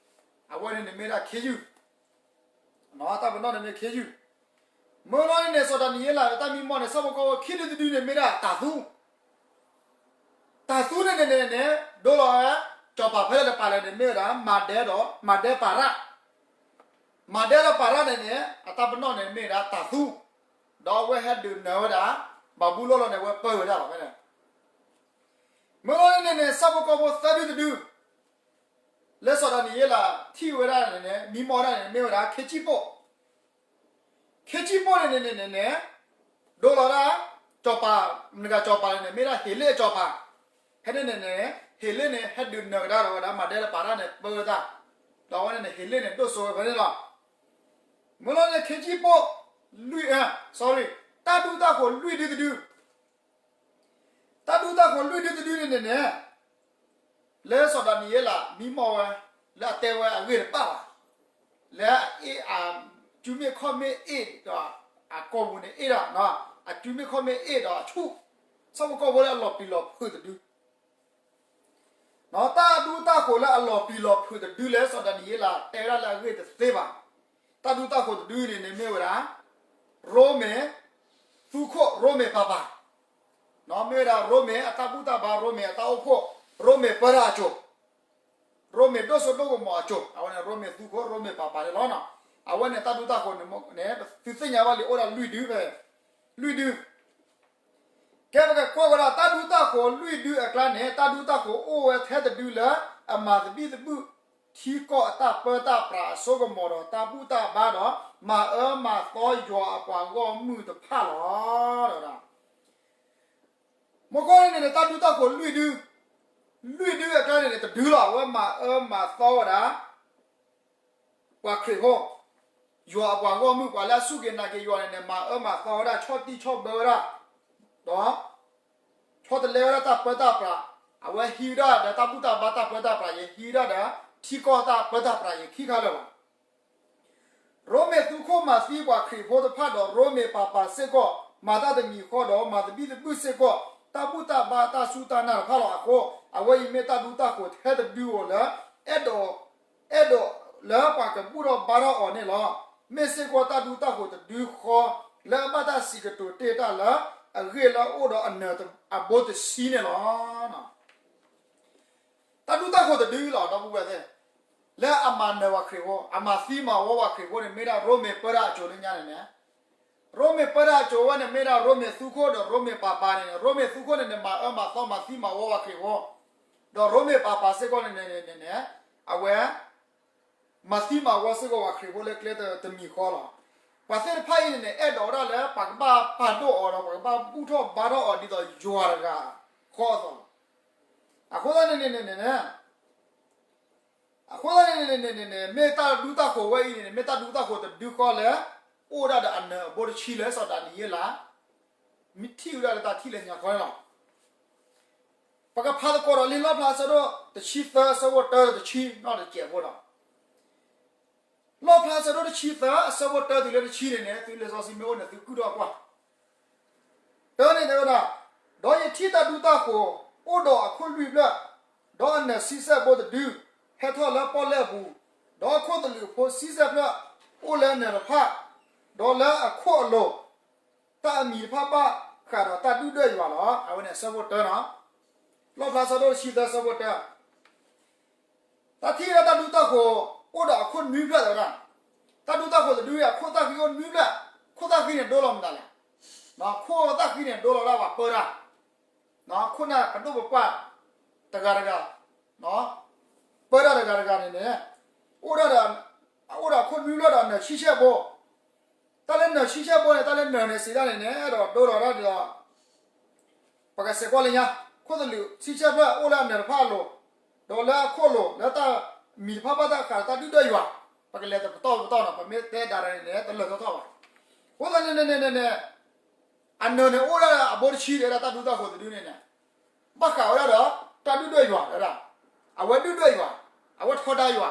အဝဲန့ၣ်န့ၣ်မ့ၢ်ဒၣ်ခ့ယုၢ် တၢ်ပနီၣ်န့ၣ်မ့ၢ်ခ့ယုၢ်, မ့ၢ်လီၤန့ၣ်န့ၣ် စီၤဒၤနံးယ့လးအတၢ်မံမီၢ်န့ၣ် ဆၣ်ဖိကီၢ်ဖိခံဒုတဒုန့ၣ် မ့ၢ်ဒၣ်တၤသူ, တၤသူန့ၣ်န့ၣ်န့ၣ် ဒိလီၤဝဲ စီၤပၤဖဲလဲၣ်တပၤလဲၣ်န့ၣ် မ့ၢ်ဝဲဒၣ် မၤဒဲဒီး မၤဒဲပၤရၣ်, မၤဒဲဒီးပၤရၣ်န့ၣ်န့ၣ် အတၢ်ပနီၣ်န့ၣ်မ့ၢ်ဒၣ်တၤသူ, ဒီးအဝဲဟဲဒုးနၢၤဝဲဒၣ် ဘၤဘူလိၣ်လီၤန့ၣ် အဝဲပၢဝဲဒၣ်လီၤဖဲန့ၣ် မ့ၢ်လီၤန့ၣ်န့ၣ် ဆၣ်ဖိကီၢ်ဖိသၢဒုတဒု လၢစီၤဒၤနံးယ့လးထံၣ်ဝဲဒၣ်န့ၣ်န့ၣ် မံမီၢ်ဝဲဒၣ်န့ၣ် မ့ၢ်ဝဲဒၣ် ခ့စံၣ်ပိၣ်, ခ့စံၣ်ပိၣ်န့ၣ်န့ၣ်န့ၣ်န့ၣ် ဒိလီၤဒၣ် စီၤပၤ မတၤတဂၤစီၤပၤလဲၣ်န့ၣ် မ့ၢ်ဒၣ်ဟ့းလ့ၣ်အစီၤပၤ, ဖဲန့ၣ်န့ၣ်န့ၣ် ဟ့းလ့ၣ်န့ၣ် ဟဲဒုးနၢၤကဒါဒီးဝဲဒၣ် မၤဒဲလၢပၤရၣ်န့ၣ် ပၢဝဲဒၣ်, ဒီးအဝဲန့ၣ်န့ၣ် ဟ့းလ့ၣ်န့ၣ် ဒိၣ်စိဝဲဖဲန့ၣ်လီၤ. မ့ၢ်လီၤန့ၣ် ခ့စံၣ်ပိၣ် လွံၢ် sorry တၢ်ဒူတၢ်ဃိးလွံၢ်ဒုတဒု တၢ်ဒူတၢ်ဃိးလွံၢ်ဒုတဒုန့ၣ်န့ၣ်န့ၣ် လၢစီၤဒၤနံးယ့လးမံမီၢ်ဝဲ လၢအတဲဝဲအဂ့ၢ်တဘၣ်ဘၣ်, လၢအအ့ၣ်အ စုမ့ၣ်ခီၣ်မ့ၣ်အ့ၣ်ဒီး အကိာ်ပူၤန့ၣ်အ့ၣ်ဒီး အစုမ့ၣ်ခီၣ်မ့ၣ်အ့ၣ်ဒီးအဆူၣ်, ဆၣ်ဖိကီၢ်ဖိလၢအလီၤပျံၤလီၤဖုးတဒု တၢ်ဒူတၢ်ဃိးလၢအလီၤပျံၤလီၤဖုးတဒုလၢစီၤဒၤနံးယ့လးတဲဝဲဒၣ်လၢအဂ့ၢ်တသ့ဘၣ်, တၢ်ဒူတၢ်ဃိးတဒုန့ၣ်န့ၣ်မ့ၢ်ဝဲဒၣ် ရိမ့ၤ သူခိၣ်ရိမ့ၤပၤပၤ, မ့ၢ်ဝဲဒၣ်ရိမ့ၤအတၢ်ဘူၣ်တၢ်ဘါ ရိမ့ၤအတၢ်အိၣ်ဖှိၣ် ရိမ့ၤပၢတၢ်အစိၤ ရိမ့ၤဒိၣ်စိဒိၣ်ကမီၤအစိၤ အဝဲန့ၣ် ရိမ့ၤသူခိၣ်ရိမ့ၤပၤပၤန့ၣ်လီၤ. အဝဲန့ၣ်တၢ်ဒူတၢ်ဃိးန့ၣ် သုသ့ၣ်ညါဘၣ်လံ အိၣ်ဒၣ်လွံၢ်ဒု လွံၢ်ဒု ကဲ ပကကွၢ်ဝဲဒၣ်တၢ်ဒူတၢ်ဃိးလွံၢ်ဒုအကျါန့ၣ် တၢ်ဒူတၢ်ဃိးအိၣ်ဝဲထဲတဒုလၢ အမၤသဘံၣ်သဘုၣ် ထံကီၢ်အတၢ်ပၢတၢ်ပြးအစိကမီၤဒီး တၢ်ဘူၣ်တၢ်ဘါဒီး မၤအၢမၤသီယွၤအပှၤဂီၢ်မုၢ်တဖၣ်လီၤ. မ့ၢ်ဃိန့ၣ်န့ၣ် တၢ်ဒူတၢ်ဃိးလွံၢ်ဒု လွံၢ်ဒုအကျါန့ၣ်န့ၣ် တဒုလီၤ အဝဲမၤအၢမၤသီဝဲဒၣ် ပှၤခရံာ်ဖိ ယွၤအပှၤဂီၢ်မုၢ် ပှၤလၢအစူၢ်က့ၤနာ်က့ၤယွၤန့ၣ်န့ၣ် မၤအၢမၤသီဝဲဒၣ် ဆီၣ်တံၢ်ဆီၣ်ဘၢဝဲဒၣ် ဒီး ဆီတလဲဝဲဒၣ်တၢ်ပၢတၢ်ပြး, အဝဲဟံးဝဲဒၣ်ဒီးတၢ်ဘူၣ်တၢ်ဘါတၢ်ပၢတၢ်ပြးအံၤ ဟံးဝဲဒၣ်ဒီး ထံကီၢ်တၢ်ပၢတၢ်ပြးအံၤခံခါလၢာ်လီၤ. ရိမ့ၤသူခိၣ်မၤသံပှၤခရံာ်ဖိတဖၣ်ဒီး ရိမ့ၤပၤပၤစ့ၢ်ကီး မၤတၢ်တမံၤဃီဒီး မၤသဘံၣ်သဘုၣ်စ့ၢ်ကီး တၢ်ဘူၣ်တၢ်ဘါတၢ်စူၢ်တၢ်နာ်တဖၣ်လီၤ. အဃိ အဝဲအံၤမ့ၢ်တၢ်ဒူတၢ်ဃိးထဲတဒုဧိၤလၢ အဲၣ်ဒိး အဲၣ်ဒိးလၢပှၤကဘူၣ်ထီၣ်ဘါထီၣ်အီၤန့ၣ်လီၤ. မ့ၢ်စ့ၢ်ကီးတၢ်ဒူတၢ်ဃိးတဒုဃီ လၢအဘၣ်တၢ်စံးကတိၤတ့ၢ်တၢ်လၢ အဂ့ၢ်လၢအအိၣ်ဒီးအနၢၤအဘိတဆံန့ၣ်လီၤ. တၢ်ဒူတၢ်ဃိးတဒုလီၤ ဒီပုၢ်ဝဲၢ်သ့ၣ်, လၢအမၤနၢၤပှၤခရံာ်ဖိ အမၤသံမၤဝီပှၤခရံာ်ဖိန့ၣ် မ့ၢ်ဒၣ်ရိမ့ၤပၢတၢ်အစိၤလၢညါန့ၣ်န့ၣ်, ရိမ့ၤပၢတၢ်အစိၤဝဲန့ၣ် မ့ၢ်ဒၣ်ရိမ့ၤသူခိၣ်ဒီးရိမ့ၤပၤပၤန့ၣ်န့ၣ် ရိမ့ၤသူခိၣ်န့ၣ်န့ၣ် မၤအၢမၤသီမၤသံမၤဝီပှၤခရံာ်ဖိ, ဒီးရိမ့ၤပၤပၤစ့ၢ်ကီးန့ၣ်န့ၣ်န့ၣ် အဝဲ မၤသံမၤဝီစ့ၢ်ကီးပှၤခရံာ်ဖိလၢကျဲတမံၤဃီလီၤ. ပှၤသ့ၣ်တဖၣ်အံၤန့ၣ်န့ၣ် အဲၣ်ဒိးဝဲဒၣ်လၢပှၤကဘၣ်ပာ်ဒိၣ်အီၤဒီး ပှၤကဘၣ်ဘူၣ်ထီၣ်ဘါထီၣ်အီၤဒ်သိးယွၤတဂၤဃီအသိးလီၤ. အဃိသတးန့ၣ်န့ၣ်န့ၣ်န့ၣ် အဃိသတးန့ၣ်န့ၣ်န့ၣ်န့ၣ် မ့ၢ်တၢ်ဒူတၢ်ဃိးဝဲအံၤန့ၣ်န့ၣ် မ့ၢ်တၢ်ဒူတၢ်ဃိးတဒုဃီလၢ အိၣ်ဒၣ်ဒီးအနၢၤအဘိတဆံလၢစီၤဒၤနံးယ့လး မ့ၢ်ထံၣ်ဝဲဒၣ်လၢတၢ်ထံၣ်လၢညါဃီန့ၣ်လီၤ. ပကဖးသကိးဒီးလံာ်လီၣ်ဖျါဆၢဒိၣ်တဆံသၢအဆၢဖိတၢတဆံနီၣ်တစဲးဖိဒီး လီၣ်ဖျါဆၢဒိၣ်တဆံသၢအဆၢဖိတၢတုၤလၢတဆံန့ၣ်န့ၣ် သုလံာ်စီဆှံမ့ၢ်အိၣ်န့ၣ် သုကူၣ်ထီၣ်ကွၢ် တၢန့ၣ်တဲဝဲဒၣ်, ဒီးယထံၣ်တၢ်ဒူတၢ်ဃိး အိၣ်ဒီးအခိၣ်လွံၢ်ဖျၢၣ်, ဒီးအနၢၤဆံဆဲၣ်ဘိတဒု, ဟဲထီၣ်လၢပီၣ်လဲၣ်အပူၤ, ဒီးအခိၣ်သလုးဖိဆံဆဲၣ်ဖျၢၣ် အိၣ်လၢအနၢၤတဖၣ်, ဒီးလၢအခိၣ်အလိၤ, တၢ်အမံၤတဖၣ်ဘၣ်ဃးဒီးတၢ်ဒုၣ်ဒွဲၣ်ယွၤလီၤ. အဝဲန့ၣ်အဆၢဖိတၢနီၤ, လီၣ်ဖျါဆၢဒိၣ်တဆံသၢအဆၢဖိတၢ တၢ်ထံၣ်ဝဲဒၣ်တၢ်ဒူတၢ်ဃိး အိၣ်ဒီးအခိၣ်နွံဖျၢၣ်တဲဝဲဒၣ်, တၢ်ဒူတၢ်ဃိးတဒု အခိၣ်သၣ်ဃံအိၣ်နွံဖျၢၣ်, ခိၣ်သၣ်ဃံန့ၣ်ဒိလီၤမတၤလဲၣ်, ခိၣ်သၣ်ဃံန့ၣ်ဒိလီၤဒၣ်ပှၤပၢတၢ်, ခိၣ်နၢ်ပဒိၣ်ပပှၢ်တဂၤတဂၤ, ပၢတၢ်တဂၤတဂၤန့ၣ်န့ၣ် အိၣ်ဒၣ်ဒီး အအိၣ်ဒီးအခိၣ်နွံဖျၢၣ်ဒီးနၢၤဆံဆဲၣ်ဘိ, တၢ်လၢနၢၤဆံဆဲၣ်ဘိန့ၣ် တၢ်လၢနၢၤန့ၣ်စံးဒၣ်န့ၣ်န့ၣ် အဲၣ်ဒိးဒိလီၤဒၣ်ဒီး ပကစဲးကွၢ်လၢညါ, ခိၣ်သလုးဆံဆဲၣ်ဖျၢၣ်အိၣ်လၢအနၢၤတဖၣ်အလိၤ, ဒီးလၢအခိၣ်လိၤ လၢတၢ်မံၤတဖၣ်ဘၣ်တၢ်ဃးဒီးတၢ်ဒုၣ်ဒွဲၣ်ယွၤ, ပကလဲၤတပတီၢ်ပတီၢ်နီၤ, ပမ့ၢ်တဲဒၣ်န့ၣ်န့ၣ် တလၢာ်ထီၣ်ထီၣ်ဘၣ်. အဃိသတးန့ၣ်န့ၣ်န့ၣ်န့ၣ် အနၢၤန့ၣ်အိၣ်ဒၣ်အဘိတဆံဒီးတၢ်ဒူတၢ်ဃိၤတဒုန့ၣ်န့ၣ် ဘၣ်ဃးဝဲဒၣ်ဒီး တၢ်ဒုၣ်ဒွဲၣ်ယွၤဝဲဒၣ်, အဝဲဒုၣ်ဒွဲၣ်ယွၤ, အဝဲထီဒါယွၤ,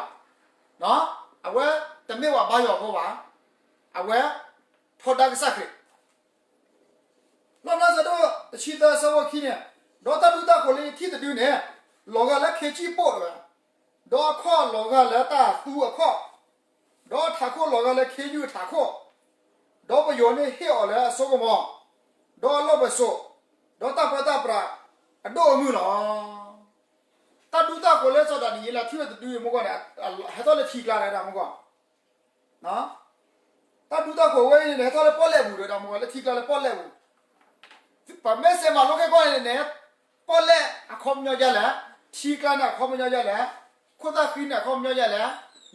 အဝဲတမ့ၢ်ဝဲဘါယွၤဖိဘၣ်, အဝဲထီဒါကစၢ်ခရံာ် လီၣ်ဖျါဆၢဒိၣ်တဆံသၢဆၢဖိခံန့ၣ်, ဒီးတၢ်ဒူတၢ်ဃိၤလၢယထံၣ်တဒုန့ၣ် လီၤဂာ်လၢခ့စံၣ်ပိၣ်တဝဲ, ဒီးအခီၣ်လီၤဂာ်လၢတၢ်သူအခီၣ်, ဒီးထးခိၣ်လီၤဂာ်လၢခ့ယုၢ်ထးခိၣ်, ဒီးပယိၤန့ၣ်ဟ့ၣ်အီၤလၢအစိကမီၤ, ဒီးအလီၢ်ပစိာ်, ဒီးတၢ်ပၢတၢ်ပြးအဒိၣ်အမုၢ်လီၤ. တၢ်ဒူတၢ်ဃိၤလၢစီၤဒၤနံးယ့လးထံၣ်ဝဲတဒုအံၤ မ့ၢ်ကွၢ်န့ၣ် ဟဲထီၣ်လၢထံကျါတဝဲဒၣ် မ့ၢ်ကွၢ် တၢ်ဒူတၢ်ဃိၤဝဲအံၤန့ၣ် ဟဲထီၣ်လၢပီၣ်လဲၣ်ပူၤတဝဲဒၣ် မ့ၢ်ကွၢ် လၢထံကျါလၢပီၣ်လဲၣ်ပူၤ, ပမ့ၢ်စဲးမၤလိခဲကီၢ်န့ၣ်န့ၣ်, ပီၣ်လဲၣ်အခီပညီဒ်လဲၣ်, ထံကျါန့ၣ်အခီပညီဒ်လဲၣ်, ခိၣ်သၣ်ဃံန့ၣ်အခီပညီဒ်လဲၣ်,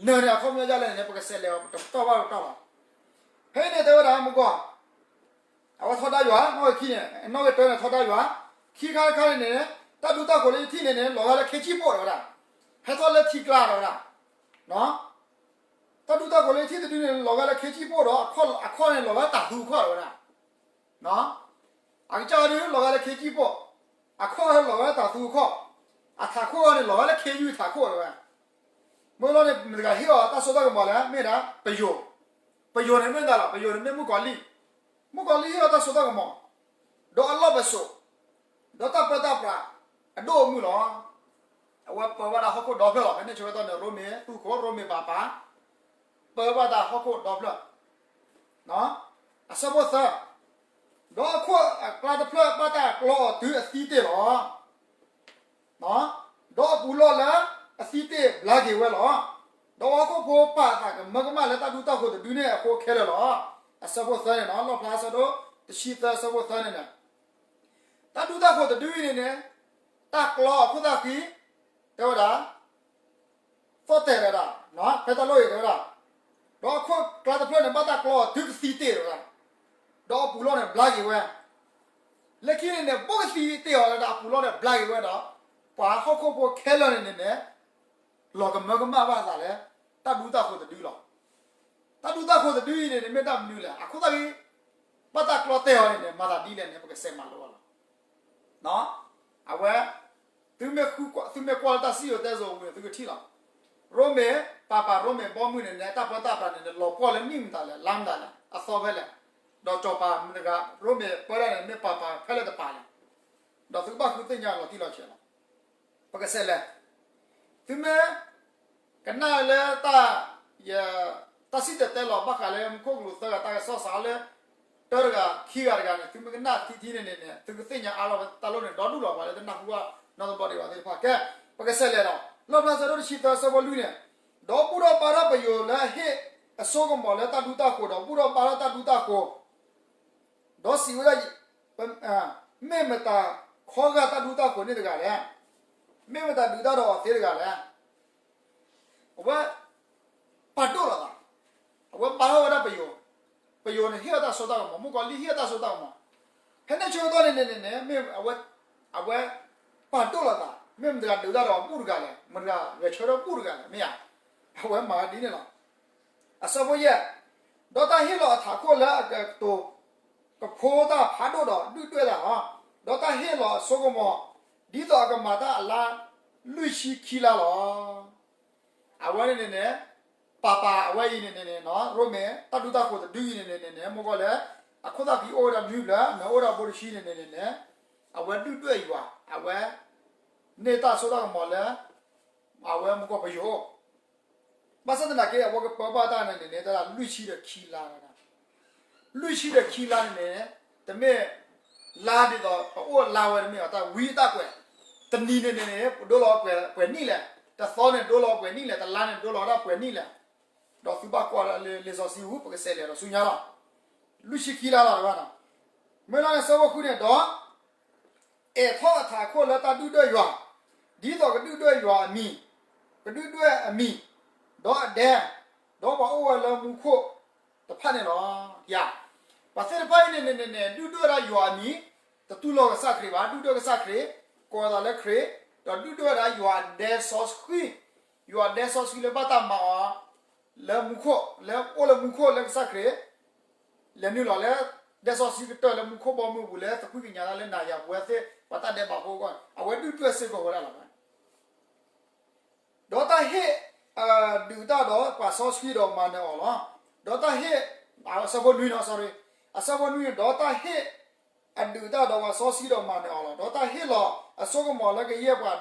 နၢၤန့ၣ်အခီပညီဒ်လဲၣ်န့ၣ် ပကစဲးလဲၤအီၤတပတီၢ်ဘၣ်တပတီၢ်လီၤ. ဖဲအံၤန့ၣ်တဲဝဲဒၣ် မ့ၢ်ကွၢ် အဝဲထီဒါယွၤ, နီၣ်ဂံၢ်ခံန့ၣ် နီၣ်ဂံၢ်တၢန့ၣ်ထီဒါယွၤ, ခံခါတခါန့ၣ်န့ၣ် တၢ်ဒူတၢ်ဃိၤလၢယထံၣ်န့ၣ်န့ၣ် လီၤဂာ်လၢခ့စံၣ်ပိၣ်တဝဲဒၣ်, ဟဲထီၣ်လၢထံကျါတဝဲဒၣ်, တၢ်ဒူတၢ်ဃိၤလၢယထံၣ်တဒုန့ၣ် လီၤဂာ်လၢခ့စံၣ်ပိၣ်ဒီး အခီၣ်န့ၣ်လီၤဂာ်တၢ်သူအခီၣ်တဝဲဒၣ်, အကစၢ်ဒုလီၤဂာ်လၢခ့စံၣ်ပိၣ်, အခီၣ်လီၤဂာ်လၢတၢ်သူအခီၣ်, အထးခိၣ်န့ၣ်လီၤဂာ်လၢခ့ယုၢ်ထးခိၣ်တဝဲ, မ့ၢ်လီၤန့ၣ် မတၤတဂၤဟ့ၣ်အီၤတၢ်စိတၢ်ကမီၤလဲၣ်, မ့ၢ်ဒၣ်ပယိၤ, ပယိၤန့ၣ်မ့ၢ်မတၤလဲၣ်, ပယိၤန့ၣ်မ့ၢ်မုၣ်ကီၤလံၢ်, မုၣ်ကီၤလံၢ်ဟ့ၣ်အီၤတၢ်စိတၢ်ကမီၤ, ဒီးအလီၢ်ပစိာ်, ဒီးတၢ်ပၢတၢ်ပြးအဒိၣ်အမုၢ်လီၤ. အဝဲပၢဘၣ်တၢ်ဟီၣ်ခိၣ်ဒီဖျၢၣ်လီၤ. ဖဲန့ၣ်ဆၢကတီၢ်န့ၣ် ရိမ့ၤသူခိၣ် ရိမ့ၤပၤပၤ, ပၢဘၣ်တၢ်ဟီၣ်ခိၣ်ဒီဖျၢၣ်, အဆၢဖိသၢ, ဒီးအခိၣ်အကျါတဖျၢၣ်ဘၣ်တၢ်ကျီအီၤတုၤအသံတ့ၢ်လီၤ. ဒီးအပူၤလီၢ်လၢအသံတ့ၢ်ဘျါက့ၤဝဲလီၤ. ဒီးဟီၣ်ခိၣ်ဖိပာ်အသးကမၢကမၣ်လၢတၢ်ဒူတၢ်ဃိၤတဒုန့ၣ်အဃိခဲလၢာ်လီၤ. အဆၢဖိသၢန့ၣ်နီၤ, လီၣ်ဖျါဆၢဒိၣ်တဆံသၢအဆၢဖိသၢန့ၣ်န့ၣ်, တၢ်ဒူတၢ်ဃိၤတဒုအံၤန့ၣ်န့ၣ်, တၢ်ကျီအခိၣ်သၣ်ဃံ, တဲဝဲဒၣ် သီၣ်တဲာ်ဝဲဒၣ်, ဖဲတၢ်လီၢ်အံၤတဲဝဲဒၣ်, ဒီးအခိၣ်ကျါတဖျၢၣ်န့ၣ် ဘၣ်တၢ်ကျီအီၤတုၤကသံတ့ၢ်ဝဲဒၣ်, ဒီးအပူၤလီၢ်န့ၣ်ဘျါက့ၤဝဲ, လၢခံန့ၣ်န့ၣ် ဘၣ်ကသံတ့ၢ်အီၤလၢဒၣ်အပူၤလီၢ်န့ၣ်ဘျါက့ၤဝဲဒီး, ပှၤဟီၣ်ခိၣ်ဖိခဲလၢာ်န့ၣ်န့ၣ်န့ၣ်, လီၤကမၢကမၣ်ဘၣ်အသးလၢ တၢ်ဒူတၢ်ဃိၤတဒုလီၤ. တၢ်ဒူတၢ်ဃိၤတဒုအံၤန့ၣ်န့ၣ် မ့ၢ်တၢ်မနုၤလဲၣ်, အခိၣ်သၣ်ဃံ, ဘၣ်တၢ်ကျီတဲာ်အီၤန့ၣ်န့ၣ် မၤသးဒ်လဲၣ်န့ၣ် ပကစဲးမၤလိအီၤလီၤ. အဝဲ, သုမ့ၢ်, သုမ့ၢ်ကွၢ်လၢတၢ်စံၣ်စိၤတဲစိၤအပူၤန့ၣ် သုကထံၣ်လီၤ. ရိမ့ၤ, ပၤပၤရိမ့ၤဘီမုၢ်န့ၣ်န့ၣ် တၢ်ပၢတၢ်ပြးန့ၣ်န့ၣ် လီၤပှီၢ်လၢနံၣ်မတၤလဲၣ် လါမတၤလဲၣ် အသီဖဲလဲၣ်, ဒီးစီၤပၤမတၤတဂၤ ရိမ့ၤပၢတၢ်န့ၣ် မ့ၢ်ပၤပၤဖဲလဲၣ်တပၤလဲၣ်, ဒီးသုကဘၣ်ဃုသ့ၣ်ညါလီၤတံၢ်လီၤဆဲးလီၤ. ပကစဲးလဲၤ, သုမ့ၢ် ကနၣ်လၢတၢ်, တၢ်စံၣ်တဲၤတဲလီၤဘၣ်ဃးလၢမူခိၣ်ကလူးသၢဂၤတၢ်ကစီၣ်စးလၢ တၢတဂၤခံဂၤတဂၤန့ၣ် သုမ့ၢ်ကနၣ်ထံထံန့ၣ်န့ၣ်န့ၣ် သုကသ့ၣ်ညါအါလီၤဝဲတၢ်လိၣ်န့ၣ် ဒီဒူၣ်လီၤပှၤလၢတနၢ်ဟူဘၣ်နီတဘျီဒံးဘၣ်သ့ၣ်တဖၣ်. ကဲ, ပကစဲးလဲၤဒီး လီၣ်ဖျါဆၢဒိၣ်တဆံသၢအဆၢဖိလွံၢ်န့ၣ်, ဒီးဘူၣ်ထီၣ်ဘါထီၣ်ပယိၤလၢအဟ့ၣ်အစိကမီၤလၢတၢ်ဒူတၢ်ဃိၤဒီး ဘူၣ်ထီၣ်ဘါထီၣ်တၢ်ဒူတၢ်ဃိၤ ဒီးစံးဝဲဒၣ်, မ့ၢ်မတၤခီဂာ်တၢ်ဒူတၢ်ဃိၤန့ၣ်တဂၤလဲၣ်. မ့ၢ်မတၤဒုးတၢ်ဒီးအီၤသ့တဂၤလဲၣ်. အဝဲ ပာ်ဒိၣ်လီၤသး, အဝဲဘါထီၣ်ဝဲဒၣ်ပယိၤ, ပယိၤန့ၣ်ဟ့ၣ်အီၤတၢ်စိတၢ်ကမီၤ, မုၣ်ကီၤလံၢ်ဟ့ၣ်အီၤတၢ်စိတၢ်ကမီၤ. ဖဲန့ၣ်ဆၢကတီၢ်န့ၣ်န့ၣ်န့ၣ် မ့ၢ်အဝဲ, အဝဲ ပာ်ဒိၣ်လီၤသး, မ့ၢ်မတၤဒုးတၢ်ဒီးအဘူၣ်တဂၤလဲၣ်, မတၤဂဲၤဆၢထၢၣ်ဘူၣ်တဂၤလဲၣ်, မ့ၢ်ဧါ. အဝဲမၤဒ်န့ၣ်လီၤ. အဆၢဖိယဲၢ်, ဒီးတၢ်ဟ့ၣ်လီၤအထးခိၣ်လၢအကတိၤ ကဖိတၢ်ဖးဒိၣ်ဒီးဒုၣ်ဒွဲၣ်တၢ်လီၤ. ဒီးတၢ်ဟ့ၣ်လီၤအစိကမီၤ ဒ်သိးအကမၤတၢ်အလါလွံၢ်ဆံခံလါလီၤ. အဝဲန့ၣ်န့ၣ်န့ၣ် ပၤပၤအဝဲအံၤန့ၣ်န့ၣ်န့ၣ် ရိမ့ၤ တၢ်ဒူတၢ်ဃိၤတဒုအံၤန့ၣ်န့ၣ်န့ၣ် မ့ၢ်ကီၢ်လၢ အခိၣ်သၣ်ဖံးအိၣ်ဝဲဒၣ်နွံဖျၢၣ် နၢၤအိၣ်ဒၣ်ဘိတဆံန့ၣ်န့ၣ်န့ၣ် အဝဲဒုၣ်ဒွဲၣ်ယွၤ အဝဲ န့ၢ်တၢ်စိတၢ်ကမီၤလၢ အဝဲမ့ၢ်ကီၢ်ပယိၤ ဘၣ်ဆၣ်သနာ်က့ အဝဲကပၢဘၣ်တၢ်န့ၣ်န့ၣ် တၢ်လွံၢ်ဆံဒီးခံလါ, လွံၢ်ဆံဒီးခံလါန့ၣ်န့ၣ် တမ့ၢ် လါဒ်သိးပအိၣ်လါဝဲတမ့ၢ်ဘၣ်, တၢ်ဝံအတၢ်ကွဲး, တနံၤန့ၣ်န့ၣ်န့ၣ် ပဒိလီၤပှဲၤနံၣ်လဲၣ်, တသီန့ၣ်ဒိလီၤပှဲၤနံၣ်လဲၣ်, တလါန့ၣ်ဒိလီၤဝဲဒၣ်ပှဲၤနံၣ်လဲၣ်, ဒီးသုဘၣ်ကွၢ်လၢလံာ်စီဆှံပူၤ ပကစးလဲၤဒီးဆူညါလီၤ. လွံၢ်ဆံခံလါလီၤတဘၣ်နီၤ, မ့ၢ်လီၤန့ၣ်ဆၢဖိဃုန့ၣ်ဒီး အဲးထီၣ်အထးခိၣ်လၢတၢ်ဒုၣ်ဒွဲၣ်ယွၤ, ဒ်သိးကဒုၣ်ဒွဲၣ်ယွၤအမံၤ, ကဒုၣ်ဒွဲၣ်အမံၤ, ဒီးအဒဲ, ဒီးပှၤအိၣ်ဝဲလၢမူခိၣ်တဖၣ်န့ၣ်လီၤ. ယၤ, ပှၤသ့ၣ်တဖၣ်အံၤန့ၣ်န့ၣ်န့ၣ်န့ၣ် ဒုၣ်ဒွဲၣ်ဝဲဒၣ်ယွၤအမံၤ, တတူၢ်လိာ်ကစၢ်ခရံာ်ဘၣ်, ဒုၣ်ဒွဲၣ်ကစၢ်ခရံာ်, ကိးအသးလၢခရံာ်, ဒီးဒုၣ်ဒွဲၣ်ဝဲဒၣ်ယွၤအဒဲစီဆှံ, ယွၤအဒဲစီဆှံလၢဘၣ်တၢ်မၤအီၤ လၢမူခိၣ်, လၢအိၣ်လၢမူခိၣ်လၢကစၢ်ခရံာ် လဲၤနုာ်လီၤလၢ ဒဲစီဆှံကတၢၢ်လၢမူခိၣ်ဘီမုၢ်အပူၤ လၢသကွံၢ်ကညးတၢ်လၢနၤယၤပဝဲသ့ၣ် ပှၤတၢ်ဒဲးဘးဖိအဂီၢ်န့ၣ် အဝဲဒုၣ်ဒွဲၣ်စ့ၢ်ကီးဝဲဒၣ်လီၤ. ဒီးတၢ်ဟ့ၣ်အဒုးတၢ်ဒီးပှၤစီဆှံဒီးမၤနၢၤအီၤလီၤ. ဒီးတၢ်ဟ့ၣ်, အဆၢဖိနွံနီၤ, sorry, အဆၢဖိနွံန့ၣ်, ဒီးတၢ်ဟ့ၣ်အဒုးတၢ်ဒီးပှၤစီဆှံဒီးမၤနၢၤအီၤလီၤ. ဒီးတၢ်ဟ့ၣ်လီၤအစိကမီၤလၢကယဲၢ်ပှၤ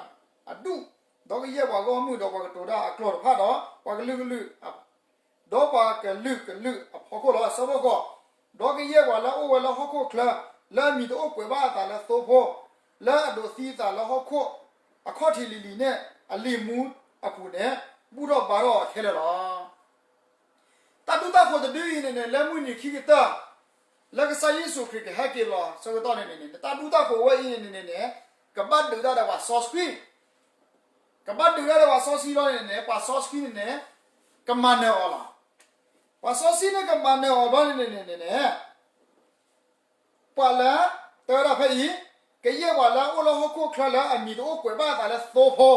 အဒူၣ်, ဒီးကယဲၢ်ပှၤဂီၢ်မုၢ်, ဒီးပှၤကတိၤတၢ်အကျိာ်တဖၣ်ဒီး ပှၤကလုာ်ကလုာ် ဒီးပှၤကလုာ်ကလုာ်အဖီခိၣ်လီၤ. အဆၢဖိဃိး, ဒီးကယဲၢ်ပှၤလၢအအိၣ်ဝဲလၢဟီၣ်ခိၣ်ချၢ လၢအမံၤတအိၣ်ကွဲးဘၣ်အသးလၢသိဖိ, လၢအဒိးသံအသးလၢဟီၣ်ခိၣ်အခီၣ်ထံးလံၤလံၤန့ၣ် အလံာ်မူအပူၤန့ၣ် ဘူၣ်ထီၣ်ဘါထီၣ်အီၤခဲလၢာ်လီၤ. တၢ်ဒူတၢ်ဃိၤတဒုအံၤန့ၣ်န့ၣ် လၢမုၢ်နံၤခံကတၢၢ် လၢကစၢ်ယ့ၣ်ၡူးခရံာ်ကဟဲက့ၤလီၤဆၢကတီၢ်န့ၣ်န့ၣ် တၢ်ဒူတၢ်ဃိၤဝဲအံၤန့ၣ်န့ၣ်န့ၣ် ကဘၣ်ဒုးတၢ်ဒီးပှၤစီဆှံ, ကဘၣ်ဒုးတၢ်ဒီးပှၤစီဆှံလီၤန့ၣ်န့ၣ် ပှၤစီဆှံန့ၣ်န့ၣ် ကမၤနၢၤအီၤလီၤ. ပှၤစီဆှံန့ၣ်ကမၤနၢၤအီၤဘျီန့ၣ်န့ၣ်န့ၣ်န့ၣ် ပှၤလၢ တဲဝဲဒၣ်ဖဲအံၤ, ကယဲၢ်ပှၤလၢအအိၣ်လၢဟီၣ်ခိၣ်ချၢလၢအမံၤတအိၣ်ကွဲးဘၣ်အသးလၢသိဖိ,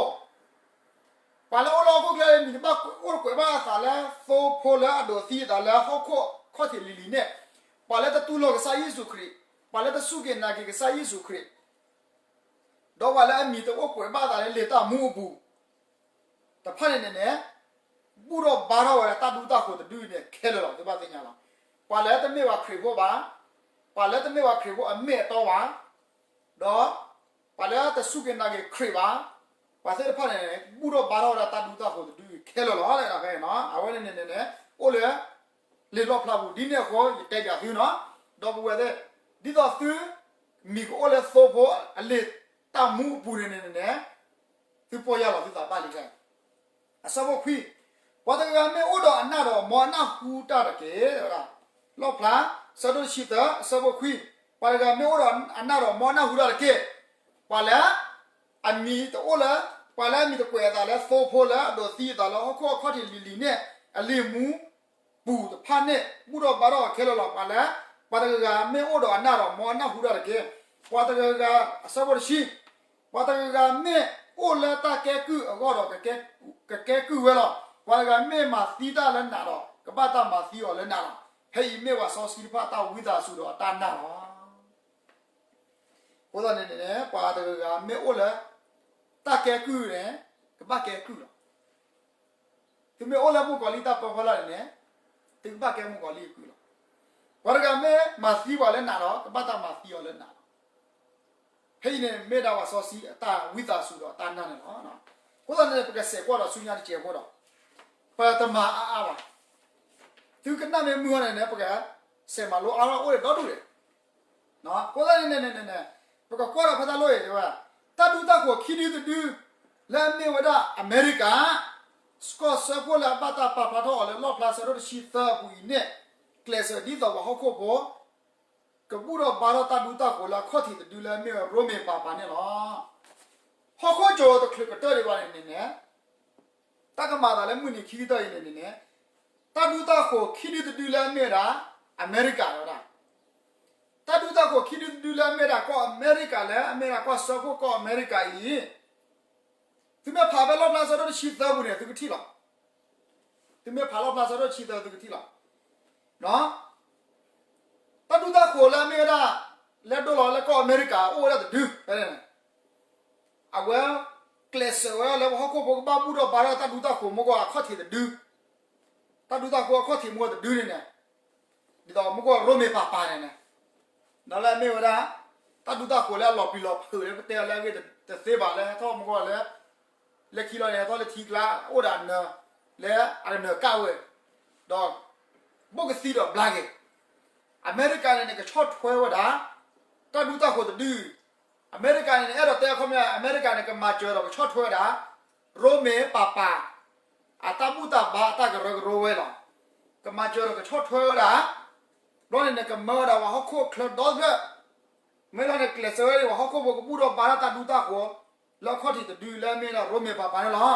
ပှၤလၢအအိၣ်လၢဟီၣ်ခိၣ်ချၢလၢအမံၤတဘၣ်အိၣ်ကွဲးဘၣ်အသးလၢသိဖိလၢအဒိးသံအသးလၢဟီၣ်ခိၣ်ခီၣ်ထံးလံၤလံၤန့ၣ်, ပှၤလၢတတူၢ်လိာ်ကစၢ်ယ့ၣ်ၡူးခရံာ်, ပှၤလၢတစူၢ်က့ၤနာ်က့ၤကစၢ်ယ့ၣ်ၡူးခရံာ်, ဒီးပှၤလၢအမံၤတအိၣ်ကွဲးဘၣ်အသးလၢလံာ်တၢ်မူအပူၤ တဖၣ်န့ၣ်န့ၣ်န့ၣ်, ဘူၣ်ထီၣ်ဘါထီၣ်ဝဲဒၣ်တၢ်ဒူတၢ်ဃိၤတဒုအံၤန့ၣ်ခဲလၢာ်လီၤ. သုဘၣ်သ့ၣ်ညါလီၤ. ပှၤလၢတမ့ၢ်ပှၤခရံာ်ဖိဘၣ်, ပှၤလၢတမ့ၢ်ပှၤခရံာ်ဖိအမ့ၢ်အတီဘၣ်, ဒီး ပှၤလၢတစူၢ်က့ၤနာ်က့ၤခရံာ်ဘၣ်, ပှၤသ့ၣ်တဖၣ်န့ၣ်န့ၣ် ဘူၣ်ထီၣ်ဘါထီၣ်ဝဲဒၣ်တၢ်ဒူတၢ်ဃိၤတဒုအံၤခဲလၢာ်လီၤ. အဝဲန့ၣ်န့ၣ်န့ၣ်န့ၣ် အိၣ်လၢ လံာ်လီၣ်ဖျါပူၤ ဒ်န့ၣ်အဃိ ယတဲပၠးသုနီၤ, ဒီပုၢ်ဝဲၢ်သ့ၣ်, ဒ်သိးသု မံၤကအိၣ်လၢသိဖိအလံာ်တၢ်မူအပူၤန့ၣ်န့ၣ်န့ၣ်, သုပီၢ်ယၢ်လီၤသုသးဘၣ်လံ. အဆၢဖိခွံ, ပှၤတဂၤဂၤမ့ၢ်အိၣ်ဒီးအနၢ်ဒီး မ်အနၢ်ဟူတၢ်တက့ၢ်. လီၣ်ဖျါ ဆၢဒိၣ်တဆံသၢ အဆၢဖိခွံ, ပှၤတဂၤဂၤမ့ၢ်အိၣ်ဒီးအနၢ်ဒီး မ်အနၢ်ဟူတၢ်တက့ၢ်. ပှၤလၢ အမံၤတအိၣ်လၢ, ပှၤလၢအမံၤတကွဲးအသးလၢသိဖိလၢအဒိးသံအသးလၢဟီၣ်ခိၣ်အခီၣ်ထံးလံၤလံၤန့ၣ် အလံာ်မူ ပူၤတဖၣ်န့ၣ် ဘူၣ်ထီၣ်ဘါထီၣ်အီၤခဲလၢာ်လီၤ. ပှၤလၢ ပှၤတဂၤဂၤမ့ၢ်အိၣ်ဒီးအနၢ်ဒီး မ်အနၢ်ဟူတၢ်တက့ၢ်. ပှၤတဂၤဂၤ အဆၢဖိတဆံ, ပှၤတဂၤဂၤမ့ၢ်အိၣ်လၢတၢ်ကဲကုၢ်အဂီၢ်ဒီး ကကဲကုၢ်ဝဲလီၤ. ပှၤတဂၤမ့ၢ်မၤသံတၢ်လၢနးဒီး ကဘၣ်တၢ်မၤသံအီၤလၢနးလီၤ. ဖဲအံၤမ့ၢ်ပှၤစီဆှံတဖၣ်အတၢ်ဝံသးစူၤဒီးအတၢ်နာ်လီၤ. အဃိသတးန့ၣ်န့ၣ် ပှၤတဂၤဂၤမ့ၢ်အိၣ်လၢ တၢ်ကဲကုၢ်န့ၣ် ကဘၣ်ကဲကုၢ်လီၤ. သုမ့ၢ်အိၣ်လၢမုၣ်ကီၤလံၢ်တၢ်ပၢဖီလာ်န့ၣ်န့ၣ်, သုကဘၣ်ကဲမုၣ်ကီၤလံၢ်အကုၢ်လီၤ. ပှၤတဂၤမ့ၢ်မၤသံပှၤလၢနးဒီး ကဘၣ်တၢ်မၤသံအီၤလၢနးလီၤ. ဖဲအံၤန့ၣ်မ့ၢ်ဒၣ်ပှၤစီဆှံအတၢ်ဝံသးစူၤဒီးတၢ်နာ်န့ၣ်လီၤ. အဃိသတးန့ၣ် ပကစဲးကွၢ်ဒီးဆူညါတစဲးဖိဒီး, ပတမၤအါအါဘၣ်. သုကနၣ်မ့ၢ်မုာ်အီၤန့ၣ်န့ၣ် ပကစဲးမၤလိအါထီၣ်အိၣ်ဒီးဒီဒူၣ်ဒဲး အဃိသတးန့ၣ်န့ၣ်န့ၣ် ပကကွၢ်ဒီးဖဲတၢ်လီၢ်အံၤတဲဝဲ, တၢ်ဒူတၢ်ဃိၤခံဒုတဒု လၢအမ့ၢ်ဝဲဒၣ်အမဲရကၤ ကီၢ်စၢဖှိၣ်လၢအဘၣ်တၢ်ပာ်ဖျါထီၣ်အီၤလၢလီၣ်ဖျါဆၢဒိၣ်တဆံသၢအပူၤအံၤန့ၣ်, ကျဲးစၢးဒ်သိးပှၤဟီၣ်ခိၣ်ဖိ ကဘူၣ်ထီၣ်ဘါထီၣ်တၢ်ဒူတၢ်ဃိၤလၢအခီၣ်ထံးတဒုလၢအမ့ၢ်ဝဲရိမ့ၤပၤပၤန့ၣ်လီၤ. ဟီၣ်ခိၣ်ကၠိၤတချုးကတၢၢ်ဒံးဘၣ်န့ၣ်န့ၣ်န့ၣ် တၢ်ကမၤအသးလၢမုၢ်နံၤခံကတၢၢ်အံၤန့ၣ်န့ၣ်န့ၣ်, တၢ်ဒူတၢ်ဃိၤခံဒုတဒုလၢအမ့ၢ်ဝဲဒၣ် အမဲရကၤဝဲဒၣ်, တၢ်ဒူတၢ်ဃိၤခံဒုတဒုလၢအမ့ၢ်ဝဲဒၣ်ကီၢ်အမဲရကၤလၢအမ့ၢ်ဝဲဒၣ်ကီၢ်စၢဖှိၣ်ကီၢ်အမဲရကၤအံၤ, သုမ့ၢ်ဖးဖဲလီၣ်ဖျါဆၢဒိၣ်တဆံသၢပူၤန့ၣ် သုကထံၣ်လီၤ. သုမ့ၢ်ဖးလီၣ်ဖျါဆၢဒိၣ်တဆံသၢသုကထံၣ်လီၤ. တၢ်ဒူတၢ်ဃိၤလၢအမ့ၢ်ဝဲဒၣ် လၢဒိလီၤလၢကီၢ်အမဲရကၤအိၣ်ဝဲဒၣ်တဒု, အဝဲ ကျဲးစၢးဝဲဒၣ်လၢပှၤဟီၣ်ခိၣ်ဖိကဘၣ်ဘူၣ်ထီၣ်ဘါထီၣ်တၢ်ဒူတၢ်ဃိၤမ့ၢ်ကီၢ်အခီၣ်ထံးတဒု, တၢ်ဒူတၢ်ဃိၤအခီၣ်ထံးမ့ၢ်တဒုန့ၣ်န့ၣ်, ဒ်သိးမ့ၢ်ကီၢ်ရိမ့ၤပၤပၤန့ၣ်န့ၣ်, ဒီးလၢအမ့ၢ်ဝဲဒၣ် တၢ်ဒူတၢ်ဃိၤလၢအလီၤပျံၤလီၤဖုးလၢပတဲအီၤလၢအဂ့ၢ်တသ့ဘၣ်လၢဟဲထီၣ်မ့ၢ်ကီၢ်လၢ လၢခံလီၤန့ၣ် ဟဲထီၣ်လၢထံကျါ အိၣ်ဒီးအနၢၤ လၢအကနၢၤကၣ်ဝဲ, ဒီး ဘိၣ်ကသံဒီးဘျါက့ၤ, အမဲရကၤန့ၣ်န့ၣ် ကဆီၣ်ထွဲဝဲဒၣ် တၢ်ဒူတၢ်ဃိၤတဒု, အမဲရကၤန့ၣ်န့ၣ် အဲၣ်ဒိးတဲအခီပညီ အမဲရကၤန့ၣ် ကမၤစၢၤဒီးကဆီၣ်ထွဲဝဲဒၣ် ရိမ့ၤပၤပၤ အတၢ်ဘူၣ်တၢ်ဘါအတၢ်ကရၢကရိဝဲလီၤ. ကမၤစၢၤဒီးကဆီၣ်ထွဲဝဲဒၣ်, ဘျီန့ၣ်န့ၣ် ကမၢဝဲဒၣ်ပှၤဟီၣ်ခိၣ်ချၢဒီဖျၢၣ်, မ့ၢ်လီၤန့ၣ် ကျဲးစၢးဝဲဒၣ်ပှၤဟီၣ်ခိၣ်ဖိကဘူၣ်ထီၣ်ဘါထီၣ်တၢ်ဒူတၢ်ဃိၤ လၢအခီၣ်ထံးတဒုလၢအမ့ၢ်ဝဲဒၣ်ရိမ့ၤပၤပၤန့ၣ်လီၤ.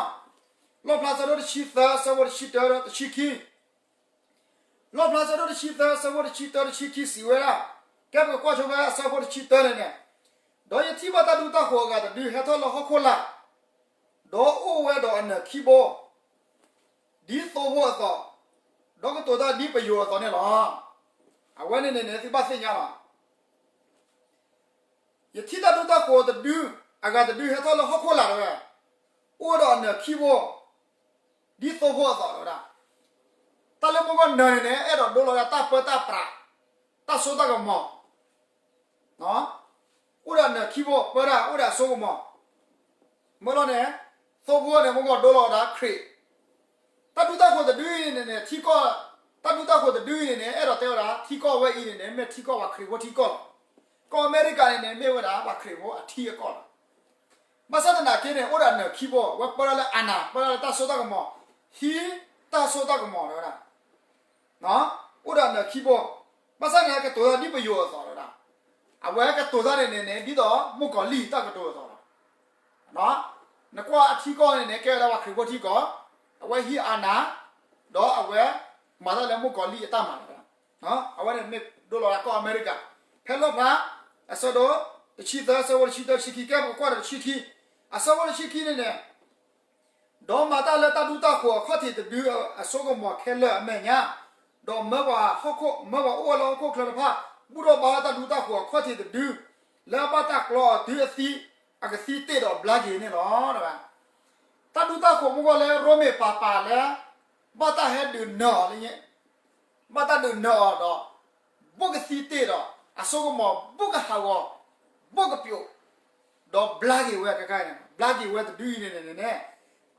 လီၣ်ဖျါဆၢဒိၣ်တဆံသၢ အဆၢဖိတဆံတၢ တဆံခံ, လီၣ်ဖျါဆၢဒိၣ်တဆံသၢ အဆၢဖိတဆံတၢ တဆံခံစံးဝဲဒၣ်, ကဲပကကွၢ်ဆိဝဲအဆၢဖိတဆံတၢန့ၣ်န့ၣ်, ဒီးယထံၣ်ဘၣ်တၢ်ဒူတၢ်ဃိၤအဂၤတဒုဟဲထီၣ်လၢဟီၣ်ခိၣ်လာ်, ဒီးအိၣ်ဝဲဒီးအနၢၤခံဘိ, ဒ်သိဖိအသိး, ဒီးကတိၤတၢ်ဒ်ပယိၤအသိးန့ၣ်လီၤ. အဝဲန့ၣ်န့ၣ်န့ၣ် သုဘၣ်သ့ၣ်ညါလီၤ. ယထံၣ်တၢ်ဒူတၢ်ဃိၤတဒု, အဂၤတဒုဟဲထီၣ်လၢဟီၣ်ခိၣ်လာ်တဝဲ, အိၣ်ဝဲဒီးအနၢၤခံဘိ, ဒ်သိဖိအသိးတဝဲဒၣ်. တၢ်လၢမုၢ်ဂီၢ်နၢၤန့ၣ်န့ၣ် အဲၣ်ဒိးဒိလီၤဝဲဒၣ်တၢ်ပၢတၢ်ပြး, တၢ်စိတၢ်ကမီၤ အိၣ်ဒီးအနၢၤခံဘိ ပၢတၢ်အိၣ်ဒီးအစိကမီၤ, မ့ၢ်လီၤန့ၣ်, သိဖိန့ၣ် မုၢ်ဂီၢ်ဒိလီၤဝဲဒၣ်ခရံာ်, တၢ်ဒူတၢ်ဃိၤတဒုအံၤန့ၣ်န့ၣ် ထံကီၢ်, တၢ်ဒူတၢ်ဃိၤတဒုအံၤန့ၣ်န့ၣ် အဲၣ်ဒိးတဲဝဲဒၣ် ထံကီၢ်ဝဲအံၤန့ၣ်န့ၣ် မ့ၢ်ထံကီၢ်ပှၤခရံာ်ဖိထံကီၢ်လီၤ. ကီၢ်အမဲရကၤန့ၣ်န့ၣ် မ့ၢ်ဝဲဒၣ်ပှၤခရံာ်ဖိအထံအကီၢ်လီၤ. ဘၣ်ဆၣ်သနာ်က့န့ၣ် အိၣ်ဒီးအနၢၤခံဘိ ဝဲပၢတၢ်လၢအနၢၤ ပၢတၢ်လၢတၢ်စိတၢ်ကမီၤ, ဟံးတၢ်စိတၢ်ကမီၤတဝဲဒၣ် အိၣ်ဒီးအနၢၤခံဘိ, ဘၣ်ဆၣ်န့ၣ် ကတိၤတၢ်ဒ်ပယိၤအသိးတဝဲဒၣ်. အဝဲကတိၤတၢ်န့ၣ်န့ၣ်န့ၣ် ဒ်သိးမုၣ်ကီၤလံၢ်တၢ်ကတိၤအသိးလီၤ. နကွၢ်အထံကီၢ်န့ၣ်န့ၣ် ကဲဝဲဒၣ်ပှၤခရံာ်ဖိထံကီၢ်, အဝဲဟံးအနၢၤ, ဒီးအဝဲမၤတၢ်လၢမုၣ်ကီၤလံၢ်အတၢ်မၤတဝဲဒၣ်. အဝဲန့ၣ်မ့ၢ်ဒိလီၤဝဲဒၣ်ကီၢ်အမဲရကၤ, ဖဲလီၣ်ဖျါ အဆၢဒိၣ်တဆံသၢ အဆၢဖိတဆံတၢ တဆံခံ ကဲပကကွၢ်ဒီးတဆံခံ, အဆၢဖိတဆံခံန့ၣ်န့ၣ် ဒီးမၤတၢ်လၢတၢ်ဒူတၢ်ဃိၤအခီၣ်ထံးတဒုအစိကမီၤခဲလၢာ်အမဲာ်ညါ, ဒီးမၢပှၤဟီၣ်ခိၣ်, မၢပှၤအိၣ်ဝဲလၢဟီၣ်ခိၣ်ချၢတဖၣ် ဘူၣ်ထီၣ်ဘါထီၣ်တၢ်ဒူတၢ်ဃိၤအခီၣ်ထံးတဒု, လၢအဘၣ်တၢ်ကျီအီၤတုၤအသံ, အကသံတ့ၢ်ဒီးဘျါက့ၤန့ၣ်လီၤ. တၢ်ဒူတၢ်ဃိၤမုၢ်ဂီၢ်လၢရိမ့ၤပၤပၤလၢ ဘၣ်တၢ်ဟဲဒုးနၢၤအီၤလၢ ဘၣ်တၢ်ဒုးနၢၤအီၤဒီး ဘိၣ်ကသံတ့ၢ်ဒီး အစိကမီၤဘိၣ်ကဟးဂီၤ, ဘိၣ်ကပျိး, ဒီးဘျါက့ၤဝဲခဲခါအံၤန့ၣ်, ဘျါက့ၤဝဲတဒုအံၤန့ၣ်န့ၣ်န့ၣ်,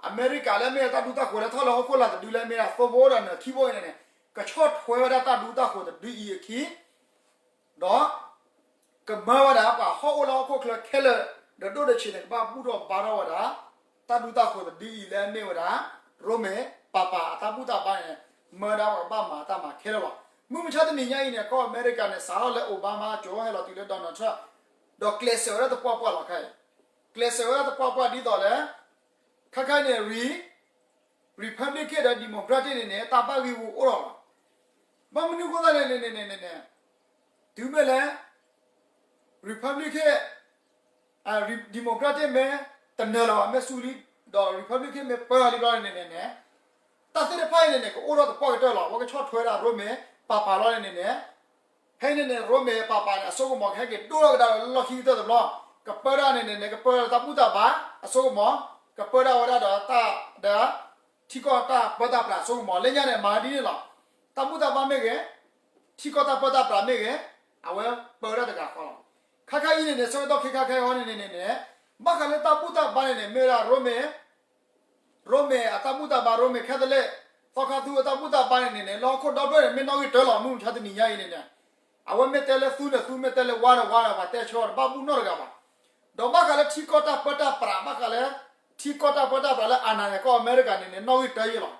အမဲရကၤလၢအမ့ၢ်တၢ်ဒူတၢ်ဃိၤလၢထီၣ်လၢဟီၣ်ခိၣ်လာ်တဒုလၢအမ့ၢ်ဒၣ်သိဖိအိၣ်ဒီးနၢၤခံဘိအံၤန့ၣ်န့ၣ်, ကဆီၣ်ထွဲဝဲဒၣ်တၢ်ဒူတၢ်ဃိၤတဒုအံၤအခံ ဒီး ကမၢဝဲဒၣ်ပှၤဟီၣ်အိၣ်လၢဟီၣ်ခိၣ်ချၢခဲလၢာ်, ဒီးဒိၣ်ဒီးဆံးန့ၣ် ကဘၣ်ဘူၣ်ထီၣ်ဘါထီၣ်ဝဲဒၣ် တၢ်ဒူတၢ်ဃိၤတဒုအံၤလၢအမ့ၢ်ဝဲဒၣ် ရိမ့ၤပၤပၤအတၢ်ဘူၣ်တၢ်ဘါန့ၣ်, မၢဒၣ်ပှၤကဘၣ်မၤတၢ်မၤခဲလၢာ်လီၤ. မုၢ်မဆါတနံၤညါအံၤန့ၣ် ကီၢ်အမဲရကၤန့ၣ် စးထီၣ်လၢ Obama ကၠိဟဲလီၤတုၤလၢ Donald Trump, ဒီးကျဲးစၢးဝဲဒၣ်သပှၢ်ပှၢ်လီၤခဲအံၤ, ကျဲးစၢးဝဲဒၣ်သပှၢ်ပှၢ်ဒ်သိးလၢ ခဲခါအံၤန့ၣ် Republican ဒီး Democratic န့ၣ်န့ၣ် တၢ်ဘၣ်ဂံၢ်ဂူာ်အိၣ်ထီၣ်လီၤ. ဘၣ်မနုၤအဃိသတးလဲၣ်န့ၣ်န့ၣ်န့ၣ်န့ၣ်, တုၤမ့ၢ်လၢ Republican, Democratic မ့ၢ်တနၢၤလၢၤဘၣ် မ့ၢ်ဆူလံ, ဒီး Republican မ့ၢ်ပၢလံဘျီန့ၣ်န့ၣ်န့ၣ်, တၢ်သ့ၣ်တဖၣ်အံၤန့ၣ်န့ၣ် ကအိၣ်ထီၣ်သပှၢ်ကတၢၢ်လီၤ. အဝဲကဆီၣ်ထွဲဒၣ်ရိမ့ၤပၤပၤလီၤန့ၣ်န့ၣ်န့ၣ်, ဖဲအံၤန့ၣ်န့ၣ် ရိမ့ၤပၤပၤန့ၣ် အစိကမီၤကဟဲက့ၤဒိၣ်ထီၣ်ကဒါလီၢ်ခံကတၢၢ်တဘျီ, ကပၢဒၣ်န့ၣ်န့ၣ်န့ၣ် ကပၢဒၣ်တၢ်ဘူၣ်တၢ်ဘါ, အစိကမီၤ, ကပၢဒၣ်ဝဲဒၣ်ဒီးတၢ်, ဒီး ထံကီၢ်တၢ်ပၢတၢ်ပြးအစိကမီၤ လၢညါန့ၣ် မၤဒ်န့ၣ်လီၤ. တၢ်ဘူၣ်တၢ်ဘါမ့ၢ်ဂ့ၤ, ထံကီၢ်တၢ်ပၢတၢ်ပြးမ့ၢ်ဂ့ၤ, အဝဲပၢဝဲဒၣ်တဂၤဃီလီၤ. ခဲခါအံၤန့ၣ်န့ၣ် ဆၢကတီၢ်ခဲခါခဲအံၤန့ၣ်န့ၣ်န့ၣ်, ဘၣ်ဃးလၢတၢ်ဘူၣ်တၢ်ဘါန့ၣ်န့ၣ် မ့ၢ်ဝဲဒၣ်ရိမ့ၤ ရိမ့ၤအတၢ်ဘူၣ်တၢ်ဘါ ရိမ့ၤ Catholic သီခါသူအတၢ်ဘူၣ်တၢ်ဘါန့ၣ်န့ၣ်န့ၣ် လၢဟီၣ်ခိၣ်ဒီဖျၢၣ်န့ၣ် မ့ၢ်နီၣ်ဂံၢ်တၢလီၤ မုၢ်မဆါတနံၤညါအံၤန့ၣ်န့ၣ်, အဝဲမ့ၢ်တဲလၢသူန့ၣ်သူ မ့ၢ်တဲလၢဝါဒီးဝါဒီး ပှၤတဲဆၢအီၤတဘၣ်ဘူၣ်နီတဂၤဘၣ်. ဒီးဘၣ်ဃးလၢထံကီၢ်တၢ်ပၢတၢ်ပြး ဘၣ်ဃးလၢ ထံကီၢ်တၢ်ပၢတၢ်ပြးလၢအနၢ်န့ၣ် ကီၢ်အမဲရကၤန့ၣ်န့ၣ် နီၣ်ဂံၢ်တၢယဲလီၤ.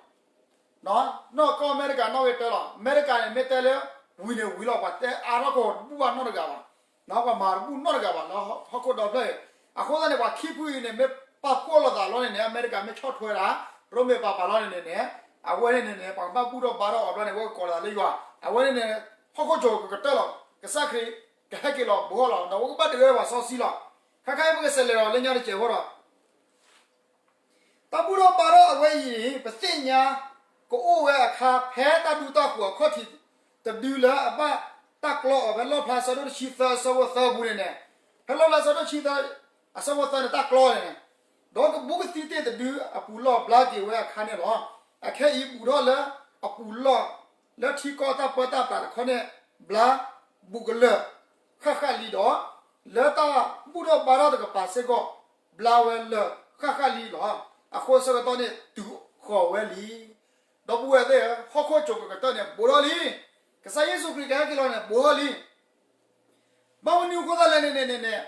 နီၢ်ကီၢ်အမဲရကၤနီၣ်ဂံၢ်တၢလီၤ. အမဲရကၤန့ၣ် မ့ၢ်တဲလၢ ဝံၤန့ၣ်ဝံၤလီၤ ပှၤတဲအါထီၣ်ကီၢ်တဘူၣ်ဘၣ်နီတဂၤဘၣ်. ပှၤမၤတဘူၣ်နီတဂၤဘၣ် လၢဟီၣ်ခိၣ်ဒီဖျၢၣ်အံၤ. အဃိသတးန့ၣ် ပှၤခံဖုအံၤန့ၣ် မ့ၢ်ပာ်ဖှိၣ်လိာ်သးလီၤန့ၣ်န့ၣ် အမဲရကၤမ့ၢ်ဆီၣ်ထွဲဒၣ် ရိမ့ၤပၤပၤလီၤန့ၣ်န့ၣ်န့ၣ်, အဝဲန့ၣ်န့ၣ်န့ၣ် ပှၤကဘၣ်ဘူၣ်ထီၣ်ဘါထီၣ်အီၤဘျီန့ၣ် ဝဲကကိးလီၤသးလၢယွၤ, အဝဲန့ၣ်န့ၣ် ဟီၣ်ခိၣ်ကၠိကကတၢၢ်လီၤ. ကစၢ်ခရံာ်ကဟဲက့ၤလီၤဘူးထီၣ်လီၤ ဒီးအဝဲကဘၣ်ဒုးဝဲပှၤစီဆှံလီၤ. ခဲခါအံၤပကစးလဲၤဒီးလၢညါတစဲးဖိဒီး တၢ်ဘူၣ်ထီၣ်ဘါထီၣ်အဝဲအံၤန့ၣ် ပသ့ၣ်ညါ ကအိၣ်ဝဲအခါ ဖဲတၢ်ဒူတၢ်ဃိၤအခီၣ်ထံးတဒုလၢအဘၣ်တၢ်ကျီအီၤဖဲလီၣ်ဖျါဆၢဒိၣ်တဆံသၢအဆၢဖိသၢအပူၤန့ၣ်န့ၣ်, ဖဲလီၣ်ဖျါဆၢဒိၣ်တဆံသၢ အဆၢဖိသၢန့ၣ် တၢ်ကျီန့ၣ်န့ၣ်, ဒီးကဘူးကသံတ့ၢ်တဒုအပူၤလီၢ်ဘျါက့ၤဝဲအခါန့ၣ်လီၤ. အခဲအံၤဘူးထီၣ်လၢအပူၤလီၢ် လၢထံကီၢ်တၢ်ပၢတၢ်ပြးတခီန့ၣ် ဘျါဘူးကလၢာ်ဃၣ်ဃၣ်လံဒီး လၢတၢ်ဘူၣ်ထီၣ်ဘါထီၣ်တကပၤစ့ၢ်ကီး ဘျါဝဲလၢာ်ဃၣ်ဃၣ်လံလီၤ. အဃိဆၢကတီၢ်န့ၣ်တုၤဃီၤဝဲလံ. ဒီပုၢ်ဝဲၢ်သ့ၣ်ဧၢ, ဟီၣ်ခိၣ်ကၠိကကတၢၢ်န့ၣ် ဘူးထီၣ်လံ. ကစၢ်ယ့ၣ်ၡူးခရံာ်ကဟဲက့ၤလီၤန့ၣ် ဘူးထီၣ်လံ. ဘၣ်မနုၤအဃိသတးလဲၣ်န့ၣ်န့ၣ်န့ၣ်,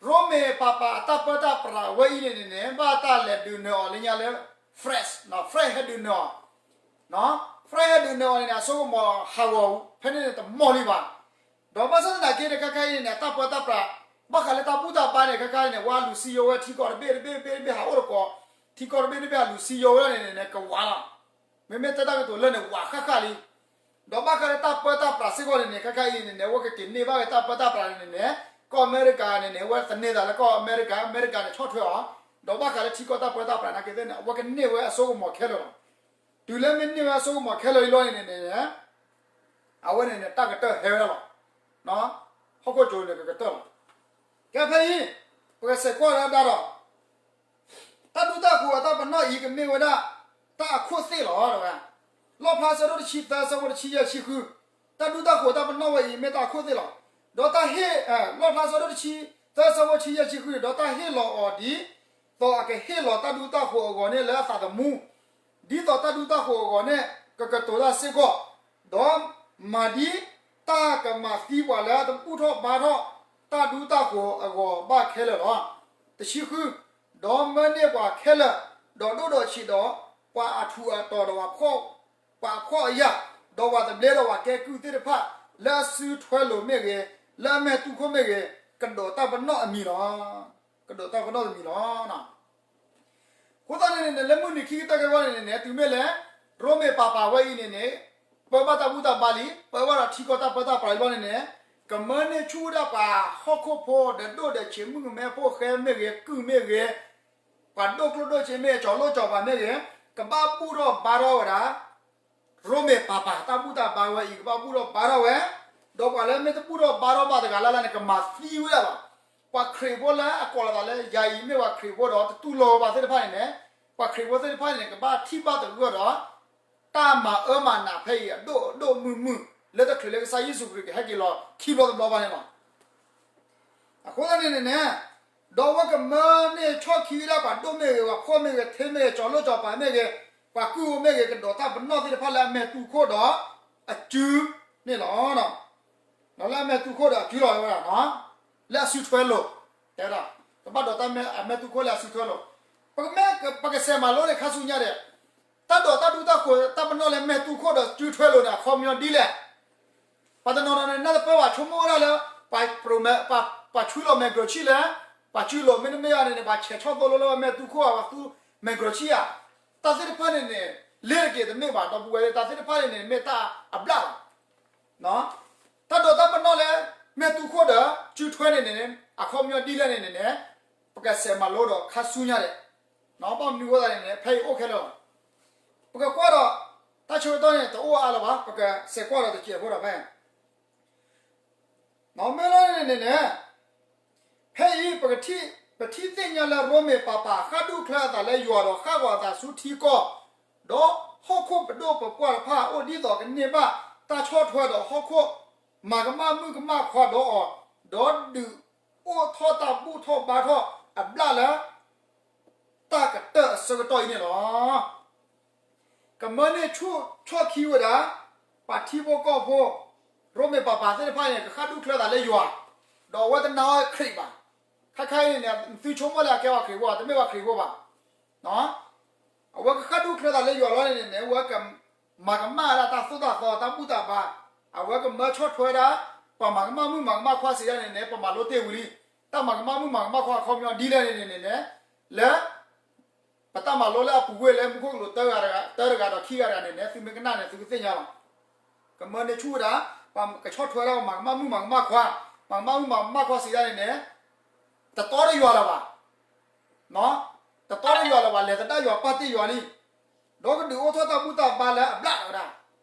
ရိမ့ၤပၤပၤအတၢ်ပၢတၢ်ပြးဝဲအံၤန့ၣ်န့ၣ်န့ၣ် ဘၣ်တၢ်လဲၤဒုးနၢၤအီၤလၢညါလၢ France, France ဟဲဒုးနၢၤအီၤ, France ဟဲဒုးနၢၤအီၤန့ၣ်န့ၣ် အစိကမီၤဟးဂီၤဖဲန့ၣ်န့ၣ်တမီၢ်လံဘၣ်. ဒီးဘၣ်ဆၣ်သနာ်က့န့ၣ် ခဲခါအံၤန့ၣ်န့ၣ် အတၢ်ပၢတၢ်ပြး ဘၣ်ဃးလၢတၢ်ဘူၣ်တၢ်ဘါန့ၣ် ခဲခါအံၤန့ၣ် ဝါလူၤစံယိဝဲထံကီၢ်တဘ့ၣ်တဘ့ၣ်တဘ့ၣ်တဘ့ၣ်ဟးအိၣ်တကိး ထံကီၢ်တဘ့ၣ်တဘ့ၣ်အလူၤစံယိဝဲဒၣ်န့ၣ်န့ၣ်န့ၣ် ကဝးလီၤ. မ့မ့ၢ်တဲတၢ်ကတိၤလၢန့ၣ် ဝးဃၣ်ဃၣ်လံ. ဒီးဘၣ်ဃးလၢတၢ်ပၢတၢ်ပြးစ့ၢ်ကီးန့ၣ်န့ၣ် ခဲခါအံၤန့ၣ်န့ၣ် အဝဲကက့ၤန့ၢ်ဘၣ်ဝဲတၢ်ပၢတၢ်ပြးန့ၣ်န့ၣ်န့ၣ် ကီၢ်အမဲရကၤန့ၣ်န့ၣ် အဝဲသန့ၤသးလၢကီၢ်အမဲရကၤ, အမဲရကၤန့ၣ်ဆီၣ်ထွဲအီၤ, ဒီးဘၣ်ဃးလၢထံကီၢ်တၢ်ပၢတၢ်ပြးနာ်က့သ့ၣ်န့ၣ် အဝဲကန့ၢ်ဝဲအစိကမီၤခဲလၢာ်လီၤ. တုၤလၢမ့ၢ်န့ၢ်ဝဲအစိကမီၤခဲလၢာ်အံၤလီၤန့ၣ်န့ၣ်န့ၣ် အဝဲန့ၣ်န့ၣ် တၢ်ကတၢၢ်ဟဲဝဲဒၣ်လီၤ. ဟီၣ်ခိၣ်ကၠိန့ၣ်ကကတၢၢ်လီၤ. ကဲဖဲအံၤ ပကစဲးကွၢ်လၢဒၣ်ဒီး တၢ်ဒူတၢ်ဃိၤအတၢ်ပနီၣ်အံၤကမ့ၢ်ဝဲဒၣ် တၢ်အခိၣ်သ့ၣ်လီၤ. လီၣ်ဖျါဆၢဒိၣ်တဆံသၢ ဆၢဖိတဆံယဲၢ်ဆံဃု, တၢ်ဒူတၢ်ဃိၤတၢ်ပနီၣ်ဝဲအံၤမ့ၢ်တၢ်အခိၣ်သ့ၣ်လီၤ. ဒီးတၢ်ဟ့ၣ်, လီၣ်ဖျါဆၢဒိၣ်တဆံသၢ ဆၢဖိတဆံယဲၢ်ဆံဃုန့ၣ် ဒီးတၢ်ဟ့ၣ်လီၤအီၤဒ်သိးအကဟ့ၣ်လီၤတၢ်ဒူတၢ်ဃိၤအဂီၢ်န့ၣ်လၢအသးသမူ ဒ်သိးတၢ်ဒူတၢ်ဃိၤအဂီၢ်န့ၣ် ကကတိၤတၢ်စ့ၢ်ကီး, ဒီးမၤဒ်တၢ်ကမၤသံပှၤလၢတဘူၣ်ထီၣ်ဘါထီၣ်တၢ်ဒူတၢ်ဃိၤအဂီၢ်ဘၣ်ခဲလၢာ်လီၤ. တဆံဃု, ဒီးမၢန့ၢ်ပှၤခဲလၢာ်, ဒီးဒိၣ်ဒီးဆံးဒီး ပှၤအထူးအတီၤဒီးပှၤဖှီၣ်, ပှၤအဖှီၣ်အယာ်, ဒီးပှၤသဘျ့ဒီးပှၤကဲကုၢ်သ့ၣ်တဖၣ် လၢအစုထွဲလိာ်မ့ၢ်ဂ့ၤ, လၢအမဲာ်တူၢ်ခိၣ်မ့ၢ်ဂ့ၤ, ကဒိးတၢ်ပနီၣ်အမံၤလီၤ. ကဒိးတၢ်ပနီၣ်တမံၤလီၤ. အဃိသတးန့ၣ်န့ၣ် လၢမုၢ်နံၤခံကတၢၢ်ကဲဝဲန့ၣ်န့ၣ် တုၤမ့ၢ်လၢ ရိမ့ၤပၤပၤဝဲအံၤန့ၣ်န့ၣ် ပၢဘၣ်တၢ်ဘူၣ်တၢ်ဘါလံ, ပၢဘၣ်ဒီးထံကီၢ်တၢ်ပၢတၢ်ပြးလံဘျီန့ၣ်န့ၣ် ကမၢန့ၢ်ဆူၣ်ဝဲဒၣ်ပှၤဟီၣ်ခိၣ်ဖိဒီးဒိၣ်ဒီးဆံး မုၣ်ကမဲဖိဃဲမ့ၢ်ဂ့ၤ ကုၢ်မ့ၢ်ဂ့ၤ, ပှၤဒိၣ်ကျိၣ်ဒိၣ်စ့မ့ၢ်ဂ့ၤ ကၠီၤလိၣ်ကၠီၤပၤမ့ၢ်ဂ့ၤ ကဘၣ်ဘူၣ်ထီၣ်ဘါထီၣ်ဝဲဒၣ် ရိမ့ၤပၤပၤတၢ်ဘူၣ်တၢ်ဘါဝဲအံၤ ကဘၣ်ဘူၣ်ထီၣ်ဘါထီၣ်ဝဲ, ဒီးပှၤလၢမ့ၢ်တဘူၣ်ထီၣ်ဘါထီၣ်ဘၣ်တဂၤလၢ်လၢ်န့ၣ် ကမၤသံဝဲဒၣ်လီၤ. ပှၤခရံာ်ဖိလၢအကိးလီၤသးလၢ ယၤအံၤမ့ၢ်ပှၤခရံာ်ဖိဒီးတတူၢ်လိာ်ဘၣ်သ့ၣ်တဖၣ်န့ၣ်န့ၣ် ပှၤခရံာ်ဖိသ့ၣ်တဖၣ်န့ၣ်န့ၣ် ကဘၣ်ထံၣ်ဘၣ်သဂၢၢ်ဒီး တၢ်မၤအၢမၤနးဖဲအံၤ အဒိၣ်ဒိၣ်မုၢ်မုၢ် လၢတချုးလၢကစၢ်ယ့ၣ်ၡူးခရံာ်ကဟဲက့ၤလီၤခံဘျီတဘျီဘၣ်န့ၣ်လီၤ. အဃိသတးန့ၣ်န့ၣ်န့ၣ် ဒီးအဝဲကမၢန့ၢ်ဆီၣ်ခံဝဲဒၣ်ပှၤဒိၣ်မ့ၢ်ဂ့ၤ ပှၤဖှီၣ်မ့ၢ်ဂ့ၤ ထ့မ့ၢ်ဂ့ၤ ကၠီၤလိၣ်ကၠီၤပၤမ့ၢ်ဂ့ၤ ပှၤကုၢ်အိၣ်မ့ၢ်ဂ့ၤ ကဒိးတၢ်ပနီၣ်သ့ၣ်တဖၣ်လၢအမဲာ်တူၢ်ခိၣ်ဒီးအစုန့ၣ်လီၤ. ဒီးလၢအမဲာ်တူၢ်ခိၣ်ဒီးအစုလီၤဝဲဒၣ်, လၢအစုထွဲလိာ်, တဲဒၣ် ကဘၣ်ဒိးတၢ်အမဲာ်တူၢ်ခိၣ်လၢအစုထွဲလိာ်, ပကမ့ၢ်ပကစဲးမၤလိန့ၣ်ခါဆူညါဒီး တၢ်ဒိးတၢ်ဒူတၢ်ဃိၤတၢ်ပနီၣ်လၢမဲာ်တူၢ်ခိၣ်ဒီးစုထွဲလိာ်န့ၣ် အခီပညီဒ်လဲၣ်. ပှၤတနီၤနီၤန့ၣ် နၢ်တပၢၢ်ဘၣ်ဆိကမိၣ်ဝဲဒၣ်လၢ ပှၤ ပှၤဆူလီၤမဲာ်ကြၢးဆံၣ်လဲၣ်, ပှၤစုလိာ်မ့တမ့ၢ်အီၤန့ၣ်န့ၣ် ပှၤဆဲးဆီၣ်သိလၢမဲာ်တူၢ်ခိၣ် ပှၤသူမဲာ်ကြၢးဆံၣ်ဧါ, တၢ်သ့ၣ်တဖၣ်န့ၣ်န့ၣ် လ့တက့ၤတမ့ၢ်ဘၣ် ဒီပုၢ်ဝဲၢ်သ့ၣ် တၢ်သ့ၣ်တဖၣ်န့ၣ်န့ၣ် မ့ၢ်တၢ်အဘျၣ်လီၤ. တၢ်ဒိးတၢ်ပနီၣ်လၢ မဲာ်တူၢ်ခိၣ်ဒီး စုထွဲန့ၣ်န့ၣ် အခီပညီဒ်လဲၣ်န့ၣ်န့ၣ် ပကစဲးမၤလိဒီးခါဆူညါဒီး ဘၣ်မနုၤအဃိသတးန့ၣ်န့ၣ် ဖဲအံၤအိၣ်ခဲလၢာ်လီၤ. ပကကွၢ်ဒီး တၢ်ဆၢကတီၢ်န့ၣ် တအိၣ်အါလၢၤဘၣ် ပကစဲးကွၢ်ဒီးတစဲးဖိဒီးဖဲ မ့ၢ်လီၤန့ၣ်န့ၣ်န့ၣ် ဖဲအံၤ ပကထံၣ် ပထံၣ်သ့ၣ်ညါလၢရိမ့ၤပၤပၤ ဃၣ်ဒူၣ်ချၢအသးလၢယွၤဒီးဃၣ်ဂီၤအသးဆူထံကီၢ်, ဒီးဟီၣ်ခိၣ်ပဒိၣ်ပပှၢ်တဖၣ်အိၣ်ဒ်သိးကန့ၢ်ဘၣ်တၢ်ဆီၣ်ထွဲဒီးဟီၣ်ခိၣ် မၤကမၣ်မုၣ်ကမၣ်ခွါဒီးအီၤ, ဒီးဒုးအိၣ်ထီၣ်တၢ်ဘူၣ်ထီၣ်ဘါထီၣ်အဘျၣ်လၢ တၢ်ကတၢၢ်အဆၢကတီၢ်အံၤန့ၣ်လီၤ. ကမၢန့ၢ်ဆူၣ်ဆီၣ်ခံဝဲဒၣ် ပှၤထံဖိကီၢ်ဖိ ရိမ့ၤပၤပၤသ့ၣ်တဖၣ်န့ၣ် ကဃၣ်ဒူၣ်ချၢသးလၢယွၤ, ဒီးအဝဲတနာ်အီၤခရံာ်ဘၣ်. ခါခါအံၤန့ၣ်န့ၣ် သုဆိကမိၣ်လၢအကဲပှၤခရံာ်ဖိဘၣ် တမ့ၢ်ပှၤခရံာ်ဖိဘၣ်. အဝဲကဃၣ်ဒူၣ်ချၢသးလၢယွၤလီၤန့ၣ်န့ၣ် အဝဲကမၤကမၣ်ဝဲဒၣ်တၢ်သိၣ်တၢ်သီတၢ်ဘူၣ်တၢ်ဘါ, အဝဲကမၢဆီၣ်ထွဲဝဲဒၣ် ပှၤမၤကမၣ်မုၣ်မၤကမၣ်ခွါစံးဒၣ်န့ၣ်န့ၣ် ပမၤလိတ့ၢ်ဝံၤလံ. တၢ်မၤကမၣ်မုၣ်မၤကမၣ်ခွါအခီပညီဒ်လဲၣ်န့ၣ်န့ၣ်န့ၣ် လၢ ပတၢ်မၤလိလၢအပူၤကွံာ်လၢမူခိၣ်ကလူးတၢတဂၤဒီးခံဂၤတဂၤန့ၣ်န့ၣ် သုမ့ၢ်ကနၣ်န့ၣ် သုကသ့ၣ်ညါလီၤ. ကမၢန့ၢ်ဆူၣ်ဝဲဒၣ် ပှၤကဆီၣ်ထွဲဒၣ်ပှၤမၤကမၣ်မုၣ်မၤကမၣ်ခွါ, မၤကမၣ်မုၣ်မၤကမၣ်ခွါစံးဒၣ်န့ၣ်န့ၣ် တတီဒီးယွၤလၢၤဘၣ်, တတီဒီးယွၤလၢၤဘၣ် လဲၤသဒၣ်ယွၤပာ်တ့ၢ်ယွၤလံ, ဒီးကဒုးအိၣ်ထီၣ်တၢ်ဘူၣ်တၢ်ဘါလၢအဘျၣ်ဝဲဒၣ်,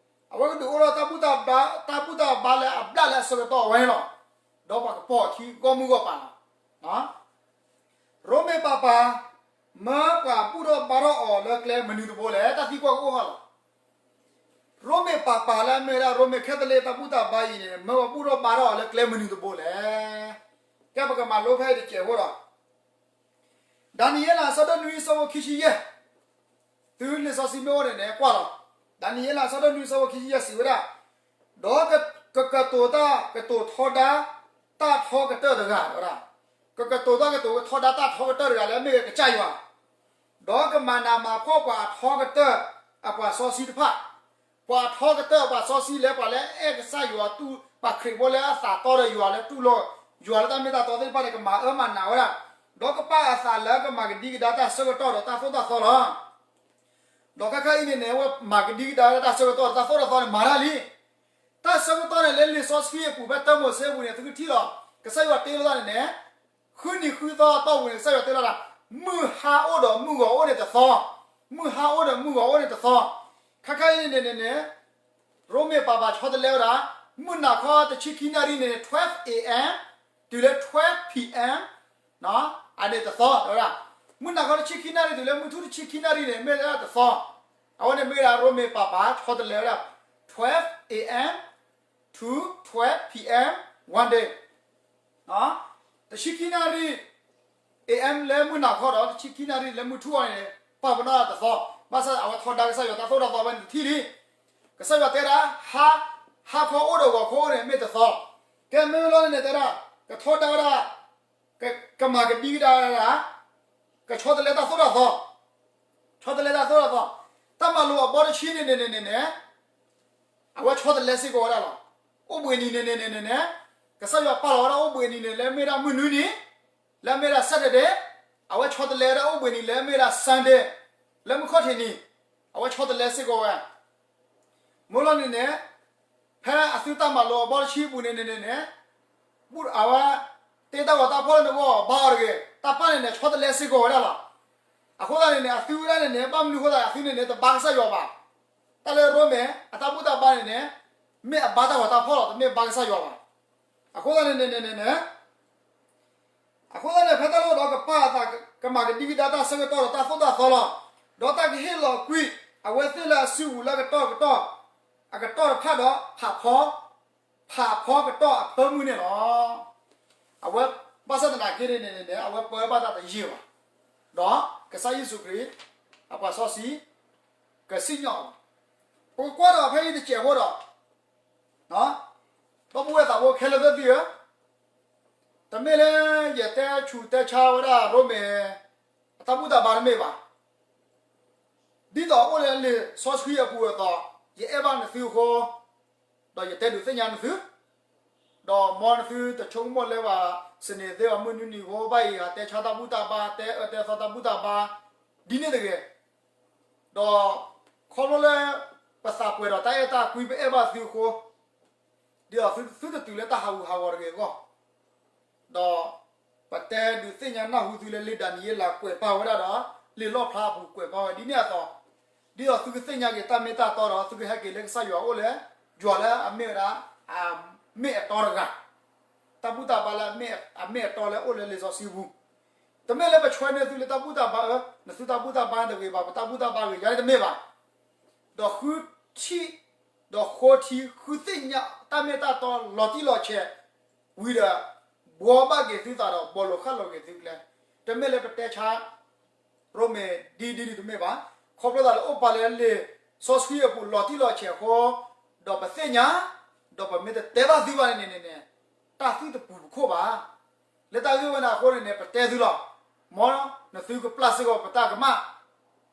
အဝဲကဒုးအိၣ်ထီၣ်တၢ်ဘူၣ်တၢ်ဘါ တၢ်ဘူၣ်တၢ်ဘါလၢအဘျၣ်လၢအဆၢကတီၢ်အဝဲန့ၣ်လီၤ. ဒီးပှၤကပိာ်အခံဂီၢ်မုၢ်ဂီၢ်ပၤလီၤ. ရိမ့ၤပၤပၤ မၢပှၤဘူၣ်ထီၣ်ဘါထီၣ်အီၤလၢကျဲမနုၤတဘိလဲၣ် တၢ်သံကွၢ်ကအိၣ်ထီၣ်လီၤ. ရိမ့ၤပၤပၤလၢအမ့ၢ်ဝဲဒၣ် ရိမ့ၤခဲသလ့ၣ်တၢ်ဘူၣ်တၢ်ဘါအံၤန့ၣ် မၢပှၤဘူၣ်ထီၣ်ဘါထီၣ်အီၤလၢကျဲမနုၤတဘိလဲၣ်. ကဲပကမၤလိဖဲအံၤတစဲးဖိဒီး ဒၤနံးယ့လး အဆၢဒိၣ်နွံ အဆၢဖိခံဆံယဲၢ်, သုလံာ်စီဆှံမ့ၢ်အိၣ်န့ၣ်န့ၣ် ကွၢ်လီၤ. ဒၤနံးယ့လး အဆၢဒိၣ်နွံ အဆၢဖိခံဆံယဲၢ် စံးဝဲဒၣ်, ဒီးကကတိၤတၢ်ကတိၤထီဒါ တၢ်ထီကတၢၢ်တဂၤဝဲဒၣ်, ကကတိၤတၢ်ကတိၤထီဒါတၢ်ထီကတၢၢ်တဂၤလၢအမ့ၢ်ဝဲကစၢ်ယွၤ, ဒီးကမၤနးမၤဖှီၣ်ပှၤအထီကတၢၢ်အပှၤစီဆှံတဖၣ်, ပှၤအထီကတၢၢ်အပှၤစီဆှံလၢပှၤလၢအအဲၣ်ကစၢ်ယွၤတူၢ် ပှၤခရံာ်ဖိလၢအသးတီဒီးယွၤလၢတူၢ်လိာ်ယွၤလၢတၢ်မ့ၢ်တၢ်တီသ့ၣ်တဖၣ်န့ၣ် ကမၤအၢမၤနးဝဲဒၣ် ဒီးကပာ်အသးလၢကမၤကဒံကဒါတၢ်ဆၢကတီၢ်ဒီးတၢ်သိၣ်တၢ်သီလီၤ. ဒီးခဲခါအံၤန့ၣ်န့ၣ် အဝဲမၤကဒံကဒါတၢ်ဆၢကတီၢ်ဒီးတၢ်သိၣ်တၢ်သီန့ၣ် မၤတၢ်လံ. တၢ်ဆၢကတီၢ်န့ၣ် လၢလံာ်စီဆှံအပူၤ ဖဲတၢမိၤၡ့အပူၤန့ၣ် သုကထံၣ်လီၤ. ကစၢ်ယွၤတ့လိာ်သးန့ၣ်န့ၣ် ဃုနံၤဃုသီအတီၢ်ပူၤန့ၣ် ကစၢ်ယွၤတ့လိာ်သး, မုၢ်ဟါအိၣ်ဒီးမုၢ်ဂီၤအိၣ်န့ၣ်တသီ, မုၢ်ဟါအိၣ်ဒီးမုၢ်ဂီၤအိၣ်န့ၣ်တသီ. ခဲခါအံၤန့ၣ်န့ၣ်န့ၣ် ရိမ့ၤပၤပၤဆီတလဲဝဲဒၣ်, မုၢ်နၤခီတဆံခံနၣ်ရံၣ်န့ၣ် twelve A M တုၤလၢ twelve P M အန့ၣ်တသီဝဲဒၣ်. မုၢ်နၤခီတဆံခံနၣ်ရံၣ်တုၤလၢမုၢ်ထူၣ်တဆံခံနၣ်ရံၣ်န့ၣ် မ့ၢ်ဝဲဒၣ်တသီ. အဝဲန့ၣ်မ့ၢ်ဝဲဒၣ်ရိမ့ၤပၤပၤဆီတလဲဝဲဒၣ်, twelve A M to twelve P M one day. တဆံခံနၣ်ရံၣ် A M လၢမုၢ်နၤခီဒီး တဆံခံနၣ်ရံၣ်လၢမုၢ်ထူၣ်အီၤန့ၣ် ပာ်ပနီၣ်တသီ. ဘၣ်ဆၣ်အဝဲထီဒါကစၢ်ယွၤတၢ်သိၣ်တၢ်သီဝဲန့ၣ်တထံၣ်လံ. ကစၢ်ယွၤတဲဒၣ် ဟါခီအိၣ်ဒီးဂီၤခီအိၣ်န့ၣ် မ့ၢ်တသီ. ကဲမ့ၢ်လီၤန့ၣ်န့ၣ် တဲဒၣ် ကထီဒါဝဲဒၣ် ကမၤကဒံကဒါဝဲဒၣ်, ကဆီတလဲတၢ်သိၣ်တၢ်သီ, ဆီတလဲတၢ်သိၣ်တၢ်သီ, တၢ်မၤလိာ်အဘီတဆံန့ၣ်န့ၣ်န့ၣ်န့ၣ် အဝဲဆီတလဲစ့ၢ်ကီးဝဲဒၣ်လီၤ. အိၣ်ဘှံးနံၤန့ၣ်န့ၣ်န့ၣ်န့ၣ် ကစၢ်ယွၤပာ်လီၤဝဲဒၣ်အိၣ်ဘှံးနံၤန့ၣ် လၢမ့ၢ်ဒၣ်မုၢ်နွံနံၤ, လၢမ့ၢ်ဒၣ် Saturday, အဝဲဆီတလဲဝဲဒၣ်အိၣ်ဘှံးနံၤလၢမ့ၢ်ဒၣ် Sunday, လၢမုၢ်ခီၣ်ထံးနံၤ, အဝဲဆီတလဲစ့ၢ်ကီးဝဲ မ့ၢ်လီၤန့ၣ်န့ၣ်, ဖဲအသုတၢ်မၤလိာ်အဘီတဆံအပူၤန့ၣ်န့ၣ်န့ၣ်န့ၣ်, အဝဲ တ့တၢ်ဂီၤတၢ်ဖီၣ်လၢနဂီၢ်ဘါအီၤတဂ့ၤ, တၢ်ပာ်န့ၣ်န့ၣ် ဆီတလဲစ့ၢ်ကီးဝဲဒၣ်လီၤ. အဃိသတးန့ၣ်န့ၣ် အသုဝဲဒၣ်န့ၣ်န့ၣ် ဘၣ်မနုၤအဃိသတး အသုန့ၣ်န့ၣ် တဘါကစၢ်ယွၤဘၣ်. တၢ်လၢရိမ့ၤ အတၢ်ဘူၣ်တၢ်ဘါန့ၣ်န့ၣ် မ့ၢ်အဘါတၢ်ဂီၤတၢ်ဖီၣ်လီၤ, တမ့ၢ်ဘါကစၢ်ယွၤဘၣ်. အဃိသတးန့ၣ်န့ၣ်န့ၣ်န့ၣ် အဃိသတးန့ၣ် ဖဲတၢ်လီၢ်ဒီးကပာ်အသး ကမၤကဒံကဒါတၢ်ဆၢကတီၢ်ဒီးတၢ်သိၣ်တၢ်သီလီၤ. ဒီးတၢ်ကဟ့ၣ်လီၤကွံာ် အဝဲသ့ၣ်လၢအစုပူၤလၢအကတီၢ်ကတီၢ်, အကတီၢ်တဖၣ်ဒီး ဖးဖီ, ဖးဖီကတီၢ်အဖၢမုၢ်န့ၣ်လီၤ. အဝဲဘၣ်ဆၣ်သနာ်က့န့ၣ်န့ၣ်န့ၣ် အဝဲပၢဘၣ်တၢ်တယံာ်ဘၣ်. ဒီးကစၢ်ယ့ၣ်ၡူးခရံာ် အပှၤစီဆှံ ကစံၣ်ညီၣ်အီၤ. ပကကွၢ်ဒီးဖဲအံၤတစဲးဖိဒီး ဒီပုၢ်ဝဲၢ်သးဘိခဲလၢာ်သ့ၣ်သုဧၢ, တမ့ၢ်လၢယတဲဆူးတဲဆါဝဲဒၣ်ရိမ့ၤ အတၢ်ဘူၣ်တၢ်ဘါတမ့ၢ်ဘၣ်. ဒ်သိးအိၣ်လၢလံာ်စီဆှံအပူၤအသိး ယအဲၣ်ဘၣ်နသုအဃိ, ဒီးယတဲဒုးသ့ၣ်ညါနသု, ဒီးမ်နသုတဆိကမိၣ်လၢပှၤစံးန့ၢ်သ့အီၤမုၢ်နွံနံၤအဃိ ဘၣ်အံၤဟးတဲဆါတၢ်ဘူၣ်တၢ်ဘါ တဲအၢတဲသီတၢ်ဘူၣ်တၢ်ဘါ ဒ်န့ၣ်တဂ့ၤ. ဒီးခီဖျိလၢ ပသးပှဲၤဒီးတၢ်အဲၣ်တၢ်ကွံ ပအဲၣ်ဘၣ်သုအဃိ, ဒ်သိးသုတတုၤလၢတၢ်ဟးဂူာ်ဟးဂီၤတဂ့ၤအဂီၢ်, ဒီးပတဲဒုးသ့ၣ်ညါနၢ်ဟူသုလၢလံာ်ဒၤနံးယ့လးကွဲးပာ်ဝဲဒၣ်ဒီး လံာ်လီၣ်ဖျါအပူၤကွဲးပာ်ဝဲဒ်န့ၣ်အသိး, ဒ်သိးသုကသ့ၣ်ညါက့ၤတၢ်မ့ၢ်တၢ်တီဒီး သုကဟဲက့ၤလၢကစၢ်ယွၤအအိၣ်လၢ ယွၤလၢအမ့ၢ်ဝဲဒၣ် အမ့ၢ်အတီတဂၤ, တၢ်ဘူၣ်တၢ်ဘါလၢအမ့ၢ်အတီလၢအအိၣ်လၢလံာ်စီဆှံပူၤ, တမ့ၢ်လၢပဆွဲန့ၢ်သုလၢတၢ်ဘူၣ်တၢ်ဘါဧၢ, နသုတၢ်ဘူၣ်တၢ်ဘါတဂ့ၤဘၣ်, ပတၢ်ဘူၣ်တၢ်ဘါဂ့ၤယၤန့ၣ်တမ့ၢ်ဘၣ်. ဒီးဃုထံၣ်, ဒီးဃိထံဃုသ့ၣ်ညါတၢ်မ့ၢ်တၢ်တီလီၤတံၢ်လီၤဆဲး, ဝံၤဒီး ဘှီဘၣ်က့ၤသုသးဒီး ဘှီလိာ်ဃၣ်လိာ်က့ၤသုကျဲ, တမ့ၢ်လၢပတဲဆါ ရိမ့ၤဒ်ဒ်န့ၣ်တမ့ၢ်ဘၣ်. ခီဖျိသးလၢအိၣ်ပာ်လၢလံာ်စီဆှံအပူၤလီၤတံၢ်လီၤဆဲးအဃိ, ဒီးပသ့ၣ်ညါ, ဒီးပမ့ၢ်တတဲဘၣ်သုဘၣ်န့ၣ်န့ၣ်န့ၣ်, တၢ်သုတပူၤပခိၣ်ဘၣ်. လၢတၢ်ဂ့ၢ်ဝဲန့ၣ်အဃိန့ၣ်န့ၣ် ပတဲသုလီၤ. မ်နသုကပျၢ်စ့ၢ်ကီးပတၢ်ကမၣ်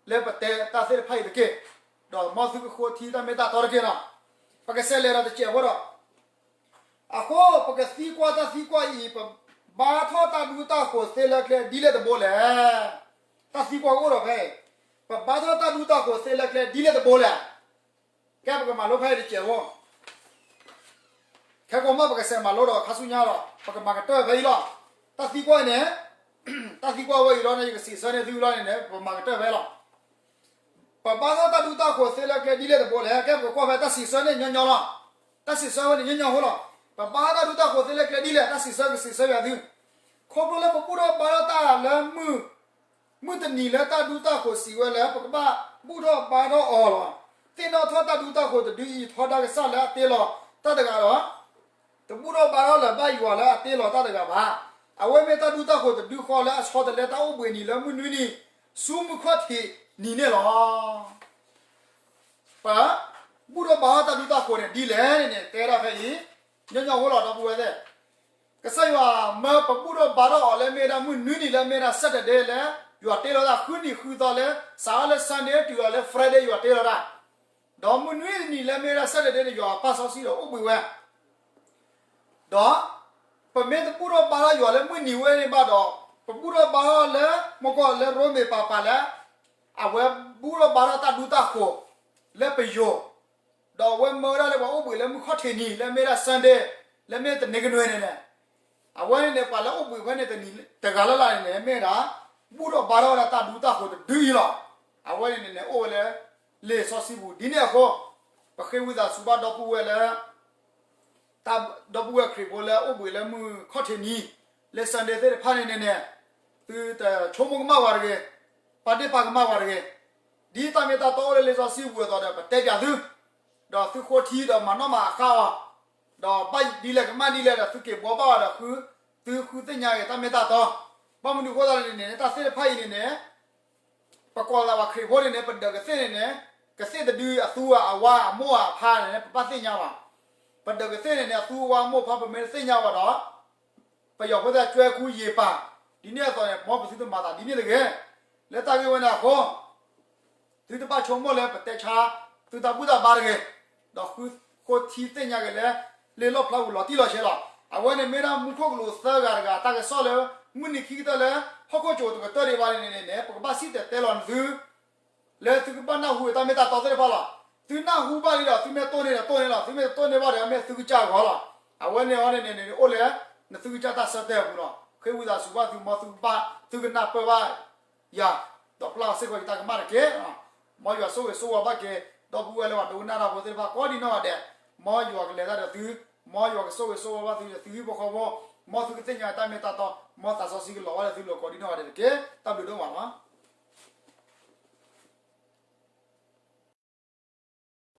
လၢပတဲတၢ်သ့ၣ်တဖၣ်အံၤတက့ၢ်. ဒီးမ်သုကဃိထံတၢ်မ့ၢ်တၢ်တီတက့ၢ်လီၤ. ပကစးလဲၤဒီးတစဲးဖိဒီး အဃိပကသံကွၢ်တၢ်သံကွၢ်အံၤ, ပဘါထီၣ်တၢ်ဒူတၢ်ဃိးသ့လၢကျဲဒ်လဲၣ်တဘိလဲၣ်. တၢ်သံကွၢ်ကအိၣ်ဒီးဖဲအံၤ, ပဘါထီၣ်တၢ်ဒူတၢ်ဃိးသ့လၢကျဲဒ်လဲၣ်တဘိလဲၣ်. ကဲပကမၤလိဖဲအံၤတစဲးဖိ ခဲကိာ်မ့ၢ်ပကစးမၤလိဒီးခါဆူညါဒီး ပကမၤကတၢၢ်ဖဲအံၤလီၤ. တၢ်သံကွၢ်အံၤန့ၣ်, တၢ်သံကွၢ်ဝဲအံၤလီၤန့ၣ် ယကစံးဆၢန့ၢ်သုလီၤန့ၣ်န့ၣ် ပမၤကတၢၢ်ဖဲလီၤ. ပဘါထီၣ်တၢ်ဒူတၢ်ဃိးသ့လၢကျဲဒ်လဲၣ်တဘိလဲၣ်. ကဲပကကွၢ်ဖဲတၢ်စံးဆၢန့ၣ်ညီညီလီၤ. တၢ်စံးဆၢဝဲန့ၣ်ညီညီဖိလီၤ. ပဘါထီၣ်တၢ်ဒူတၢ်ဃိးသ့လၢကျဲဒ်လဲၣ်, တၢ်စံးဆၢကစံးဆၢယၤသု, ခီဖျိလၢပဘူၣ်ထီၣ်ဘါထီၣ်တၢ်လၢ မုၢ်တနံၤလၢတၢ်ဒူတၢ်ဃိးစံးဝဲလၢ ပကဘၣ်ဘူၣ်ထီၣ်ဘါထီၣ်အီၤလီၤ. သ့ၣ်နီၣ်ထီၣ်တၢ်ဒူတၢ်ဃိးတဒုအံၤ ထီဒါကစၢ်လၢအတ့လီၤတၢ်တဂၤဒီး တဘူၣ်ထီၣ်ဘါထီၣ်လၢၤဘၣ်ယွၤလၢအတ့လီၤတၢ်တဂၤဘၣ်. အဝဲမ့ၢ်တၢ်ဒူတၢ်ဃိးတဒုဃီလၢအဆီတလဲတၢ်အိၣ်ဘှံးနံၤလၢမုၢ်နွံနံၤ ဆူမုၢ်ခီၣ်ထံးနံၤန့ၣ်လီၤ. ပဘူၣ်ထီၣ်ဘါထီၣ်တၢ်ဒူတၢ်ဃိးန့ၣ်ဒ်လဲၣ်န့ၣ်န့ၣ် တဲဒၣ်ဖဲအံၤ ညီညီဖိလီၤ ဒီပုၢ်ဝဲၢ်သ့ၣ်. ကစၢ်ယွၤမၢပဘူၣ်ထီၣ်ဘါထီၣ်အီၤလၢမ့ၢ်ဒၣ်မုၢ်နွံနံၤလၢမ့ၢ်ဒၣ် Saturday လၢ ယွၤတ့လီၤတၢ်ဃုနံၤဃုသီလၢ စးထီၣ်လၢ Sunday တုၤလီၤလၢ Friday ယွၤတ့လီၤတၢ်, ဒီးမုၢ်နွံနံၤလၢမ့ၢ်ဒၣ် Saturday န့ၣ် ယွၤပာ်စီဆှံဒီးအိၣ်ဘှံးဝဲ ဒီး ပမ့ၢ်တဘူၣ်ထီၣ်ဘါထီၣ်ယွၤလၢမုၢ်နံၤဝဲန့ၣ်ဘၣ်ဒီး ပဘူၣ်ထီၣ်ဘါထီၣ်လၢ မ့ၢ်ကီၢ်လၢရိမ့ၤပၤပၤလၢ အဝဲဘူၣ်ထီၣ်ဘါထီၣ်တၢ်ဒူတၢ်ဃိၤ လၢပယိၤ ဒီးအဝဲမၢဝဲဒၣ်လၢပှၤအိၣ်ဘှံးလၢမုၢ်ခီၣ်ထံးနံၤ လၢမ့ၢ်ဒၣ် Sunday လၢမ့ၢ်တနံၤကနွံန့ၣ်န့ၣ် အဝဲန့ၣ်န့ၣ် ပှၤလၢအိၣ်ဘှံးဖဲန့ၣ်တနံၤတဂၤလၢ်လၢ်န့ၣ်န့ၣ် မ့ၢ်ဝဲဒၣ် ဘူၣ်ထီၣ်ဘါထီၣ်ဝဲဒၣ်တၢ်ဒူတၢ်ဃိၤတဒုအံၤလီၤ. အဝဲန့ၣ်န့ၣ်န့ၣ် အိၣ်ဝဲလၢ လံာ်စီဆှံပူၤ ဒ်န့ၣ်အဃိ ပဃ့ဝံသးစူၤဘၣ်ဒီပုၢ်ဝဲၢ်လၢ တၢ် ဒီပုၢ်ဝဲၢ်ခရံာ်ဖိလၢအိၣ်ဘှံးလၢမုၢ်ခီၣ်ထံးနံၤ လၢ Sunday သ့ၣ်တဖၣ်န့ၣ်န့ၣ်န့ၣ် သုတဆိကမိၣ်ကမၣ်ဝဲတဂ့ၤ, ပာ်ဒ့ၣ်ပာ်ကမၣ်ဝဲတဂ့ၤ, ဒ်တၢ်မ့ၢ်တၢ်တီအိၣ်လၢလံာ်စီဆှံပူၤအသိးဒီး ပတဲပၠးသု, ဒီးသုဃိထံဒီးမၤနီၣ်မၤအဃၢ်အီၤ, ဒီးဘၣ်ဒ်လဲၣ်ကမၣ်ဒ်လဲၣ်ဒီး သုက့ၤဘှီဘၣ်အီၤဒီး သုဃုသ့ၣ်ညါက့ၤတၢ်မ့ၢ်တၢ်တီ, ဘၣ်မနုၤအဃိသတးန့ၣ်န့ၣ် တၢ်သ့ၣ်တဖၣ်အံၤန့ၣ်န့ၣ် ပကိးလီၤသးပှၤခရံာ်ဖိန့ၣ်န့ၣ် ပဒၢးကသ့ၣ်န့ၣ်န့ၣ် ကသ့ၣ်တဒုအသူဧါ အဝါအမိၢ်ဧါအဖါန့ၣ်န့ၣ် ပဘၣ်သ့ၣ်ညါဘၣ်. ပဒၢးကသ့ၣ်န့ၣ်န့ၣ် အသူအဝါအမိၢ်အဖါ ပမ့ၢ်တသ့ၣ်ညါဘၣ်ဒီး ပယီၤဖိသ့ၣ်ကွဲကူယံာ်ပာ်, ဒ်န့ၣ်အသိးန့ၣ် မ်ပသုတမၤသးဒ်န့ၣ်တဂ့ၤ. လၢတၢ်ဂ့ၢ်ဝဲန့ၣ်အဃိ သုတဘၣ်ဆိကမိၣ်လၢပတဲဆါ သုတၢ်ဘူၣ်တၢ်ဘါတဂ့ၤ, ဒီးဃုဃိထံသ့ၣ်ညါက့ၤလၢ လ့လီၣ်ဖျါပူၤလီၤတံၢ်လီၤဆဲးလီၤ. အဝဲန့ၣ်မ့ၢ်ဒၣ်မူခိၣ်ကလူးသၢဂၤတဂၤ တၢ်ကစီၣ်လၢ မုၢ်နံၤခံကတၢၢ်လၢ ဟီၣ်ခိၣ်ကၠိတကတၢၢ်ဒံးဘၣ်န့ၣ်န့ၣ်န့ၣ် ပကဘၣ်စံၣ်တဲၤတဲလီၤနသု လၢသုကဘၣ်နၢ်ဟူတၢ်မ့ၢ်တၢ်တီသ့ၣ်တဖၣ်လီၤ. သုနၢ်ဟူဘၣ်လံဒီး သုမ့ၢ်တိၢ်န့ၢ်ဒီးတိၢ်န့ၢ်လီၤ, သုမ့ၢ်တတိၢ်န့ၢ်ဘၣ်ဒီး မ့ၢ်သုကစၢ်အဂီၢ်လီၤ. အဝဲန့ၣ်အီၤန့ၣ်န့ၣ်န့ၣ် အိၣ်လၢ နသုကစၢ်တၢ်ဆၢတဲာ်အပူၤလီၤ. ဃ့ဝံသးစူၤဘၣ်သု မ်သုကဘၣ် သုကနၢ်ပၢၢ်ဘၣ်ယၤ, ဒီးပျၢ်စ့ၢ်ကီးယတၢ်ကမၣ်တက့ၢ်. မ်ယွၤဆိၣ်ဂ့ၤဆိၣ်ဝါဘၣ်က့ၤ ဒီပုၢ်ဝဲၢ်လၢပှၤဒိကနၣ်တၢ်ဖိသ့ၣ်တဖၣ်ကိးဒံနီၢ်ဂၤဒဲး, မ်ယွၤကလဲၤတၢ်ဒီးသု, မ်ယွၤကဆိၣ်ဂ့ၤဆိၣ်ဝါဘၣ်သုဒီးသုဟံၣ်ဖိဃီဖိ, မ်သုကသ့ၣ်ညါတၢ်မ့ၢ်တၢ်တီ, မ်သးစီဆှံကလီၤဘၣ်ဒီးသုလၢကိးဒံနီၢ်ဂၤဒဲးတက့ၢ်. တၢ်ဘျုးဒိၣ်မးလီၤ.